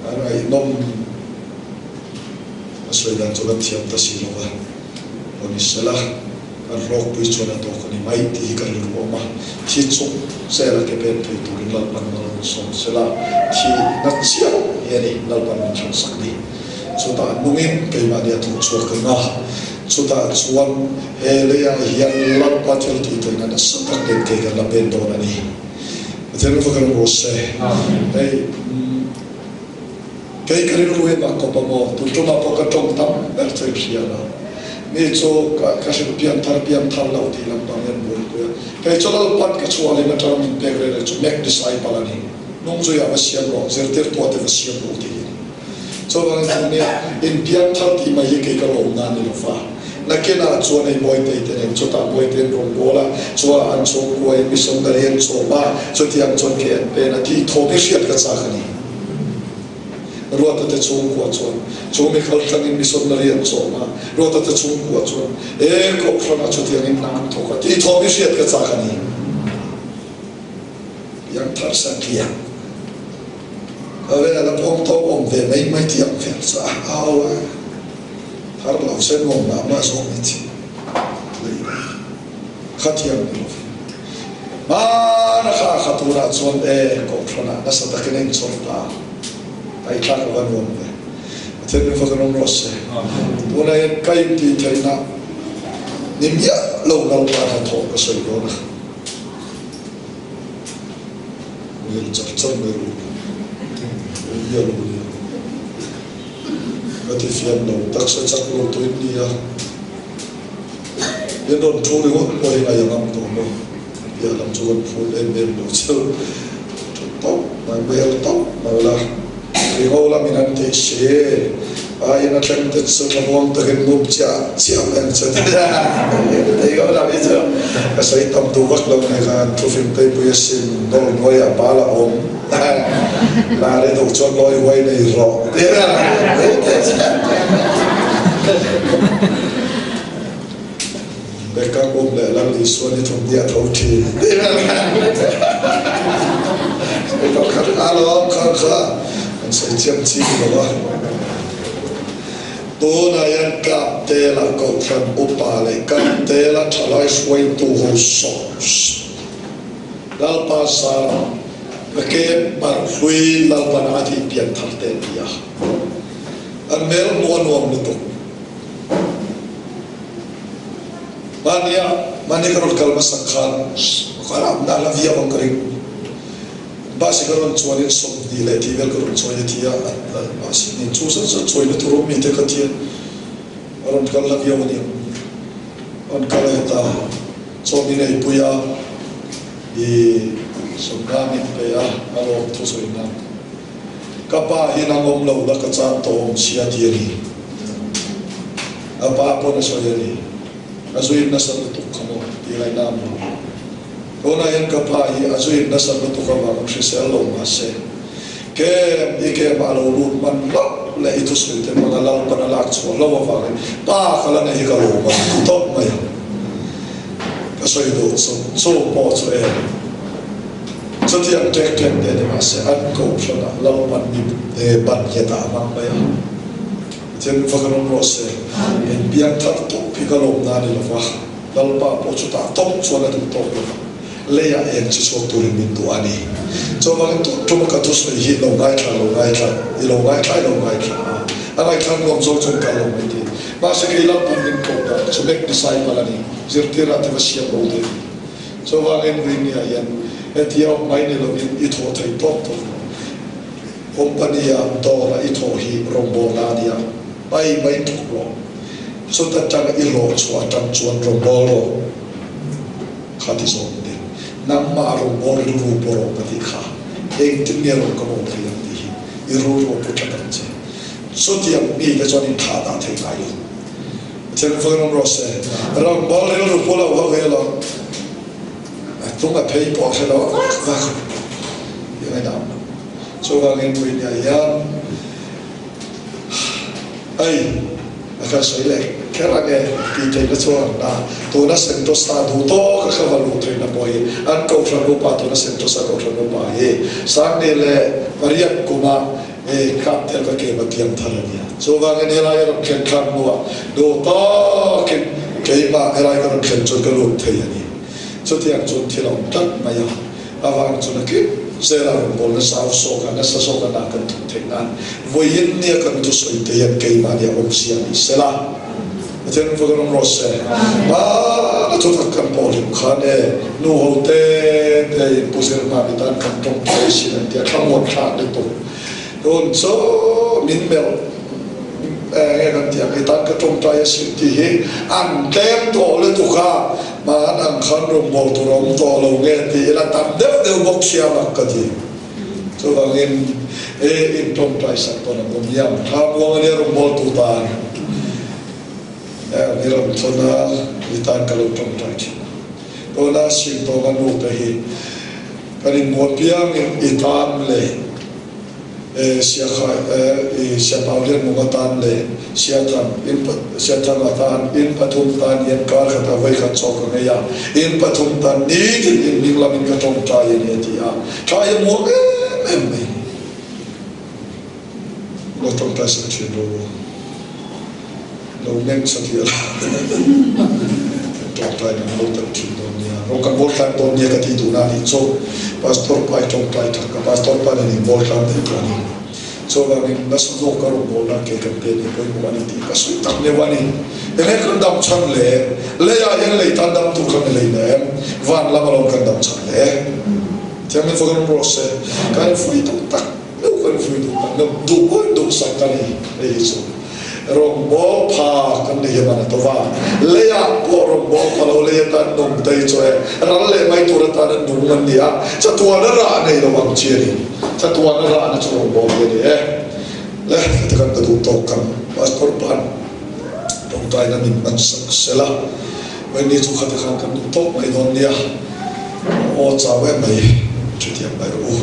A ngaihnawm a sawi dan chu kan thiam ta si lo va, aw ni sela. Kan hlawkpui chuan a tawk a ni mai tih hi ka rilru awm a, thi chung sela ke pen thei turin Lalpan mal an sawm sela, thi na chiah hi a ni Lalpan min thlansak ni. Chutah nungin keimahni a thawk chhuak reng a, chutah chuan he leiah hian Lalpa thil tih theihna nasa tak nen ke kan la pen dawn a ni. Pathian rawng kan rawh se. Hei Kei ka rilru hi mah kawp a maw? Tun tumah pawh ka tawng tam ber chu i hria lo. Mi chu ka ka hrilh pian thar pian thar lo tih lampang hian buaipui a. Kei chu Lalpan ka chhuah leh atanga min pek reng reng chu make disciple a ni. Nung zui ah va siam rawh, zirtirtu te va siam rawh tih hi a ni. Chuvangin tun nia inpiang thar tih mai hi kei ka lawmna a ni lo fa. Nakinah chuan hei Mawitei te nen chutah Mawitei an rawn bawl a, chuan an chhungkuain missionary an chawm a, chutiang chuan kei an pen a tih thawm hi hriat ka chak a ni. Ruata te chhungkua chuan chu mi kal tlangin missionary an chawm a, Ruata te chhungkua chuan e kohhranah chutiangin hna an thawk a tih thawm hi hriat ka chak a ni. Piang thar satliah ka vel a pawng tawk awm ve mai mai tih ang vel chu a au a, thar lo se nuam mah mah zawk ni thin lei khathiam ni lovin. Hmana kha kha tunah chuan e kohhranah nasa takin a inchawm ta a, ngaihthlak a va nuam ve. Pathian min fak an awm rawh se. Tunah hian ka intih theihna ni miah lo Lalpa hnathawh ka sawi dawn a. Muhil char char mai ru. Ui a lo nia. Ka ti fiam lo, taksa chak lo tuin nia. In rawn thu ringawt pawh hi ngaih a ngam tawh maw? Piah lam chu kan phut em em lo cheu. Thu tawp mai, hmel tawp mai la, ringo lamin an tih si. Aiin a thleng te chu thlamuang takin mum chiah chiah mai ang che. Ringo lam hi chu ka sawi tam duh vak lo mai khan thufing peipui asin nawl hnuaiah bal a awm. La ri duh chuan lawi huai nei rawh. Bekang um leh Lal Isua ni thum nia tho thin. Pakhat a lawm kha kha an sawi chiam chi lo a. Tunah hian Kaptela Kohhran Upa leh Kaptela Thalai hruaitu ho sawm Lalpa Sara ka ke parh hlui Lalpan a tih pian thar te an ti a. An hmel hmuh a nuam lutuk. Mahnia mahni ka rawn kal hmasak khan ka ram na la viau ang ka ring. Bus hi ka rawn chuanin 20 leh tih vel ka rawn chawi a ti a, mahse nin chu zat zat chawi na tur awm mi te ka ti a, a rawn kal la viau a niang. A rawn kal a heta chaw min ei pui a, i 50 min pe a, a lawm thu sawi nan. Ka pa hi nang awm lo la ka chang tawh awm sia ti a ni. A pa pawn a sawi a ni. A zuin nasa lutuk kha maw ti lai na maw? Tunah hian ka pa hi a zuin nasa lutuk avang hrisel lo mahse kem i kem a lo lut hman hlauh leh i thusawi te hmanga Lalpan a lak chhuah hlauh avangin pa ka la nei hi ka lawm a ti tawp mai ang. Ka sawi duh chu chu pawh chu em? Chutiang ṭek ṭek te ni mahse an kohhranah Lalpan mi ban nghet ah a hmang mai a. Pathian mi fak rawng rawh se. In piang thar tawp hi ka lawm na a ni lova, Lalpa pawh chutah tawp chuan a duh tawk lova, leiah eng chi chhuak turin min duh a ni. Chuvangin tun tum a ka thusawi hi lo ngaithla lo ngaithla, i lo ngaithla i lo ngaithla a, a ngaithla nuam zawk chuan kal lo mai ti. Mahse kei Lalpan min koh dan chu make disciple a ni, zirtirah te va siam bo te a ni. Chuvangin Rinnia hian hetia awm mai ni lovin i thawh thei tawp tawp lo. Company a dawr a i thawh hi rawngbawlna a nia, mai mai thawk rawh. Chuta tang i hlawh chhuah atang chuan rawngbâwl rawh kha ti zawk ni. Nangmah rawngbâwl rilru pawh rawh ka tih kha, engtin nge rawn ka bawl thei ang tih hi i rilru a pu tlat ang che. Chutiang mite chuan in thah dah thei ngai lo. Pathian vawi rawn rawh se. Rawngbâwl rilru pu lo ho hi alawm. A tung a phei pawh a hre lo a vak vak i ngaidam lo. Chuvangin Puinia hian hei a kan sawi leh kher ange tih theihna chuan a tuna Sentosa duh tawk a kha va luh theihna pawh hi an Kohhran upa tuna Sentosa Kohhran upa hi Sangni leh pariat kuma kap tel ka kem a piang thar a nia. Chuvangin helai a rawn thlen thlak hnuah duh tawkin keimah helai ka rawn thlen chuan ka lut thei a ni. Chutiang chuan thil a awm tlat mai a, avang chuan a kip zela rawn bawl nasa au sawk a, nasa zawk a nah kan thawk theih nan vawiin nia kan thusawi te hian keimahni a awmzia ni sela. Pathian fak rawng rawh se. Hmana thutak kan pawh hlim khan e, nu ho te te in pu zir hma mi tan kan tawng thei sin an tia thlamuan thlak lutuk. Tun chu min melh eng an ti ang i tan ka tawngtai a sin tih hi an tlem tawh lutuk a, hman ang khan rawngbâwl tur a awm tawh lo nge tih ila tam deuh deuh bawk siam ang ka ti. Chuvangin e in tawngtai sak tawn ang awm hiam tha muang ania rawngbâwl tu tan mi ram thawn a mi tan ka lo tawngtai thin a. Tuna sim tawnga nu te hi kan inmuah piangin i tan leh Siapaulian mung atan leh Siathang in Siathang atan in pathum tan hian kar khatah vawi khat chawk ka ngei a, in pathum tan nitin in hming lamin ka tawngtai a ni a ti a, tha hi a muang em em mai. Lo tawngtai sak thin ro u, lo meng satliah la tawngtai nan lo tel thin dawn nia, rawng kan bawl tlang dawn nia ka tih duhna a nih chu Pastor pa i tawngtai thak a, Pastor pa nen in bawl tlang daih tawh a ni. Chuvangin nasa zawk a rawn bawlna ke kan pe ni pawimawh a ni tih ka sawi tak neuh a ni. Enge kan dam chhan le? Leiah hian lei tan dam tur kha ni lei nem, van lam alawm kan dam chhan le. Thianghlim fak rawng rawh se, kan fui duh tak. Lo kan vui duh tak lo, duh pawhin duhsak ka ni hei hi chu rawngbâwl pha kan ni hian a to va, leiah pawh rawngbâwl pha lo lei atan nung te hi chu e ral leh mai tur atana nung an ni a, chatuana rah nei lo ang chi a ni, chatuana rahna chu rawngbâwl hi a ni e. Le heti kan ka duh tawk kan Pastor pa'n tawngtaina min hman sak sela, Wendy chu khati khan kan duh tawk mai dawn nia, aw chau em mai, hrethiam mai rawh u.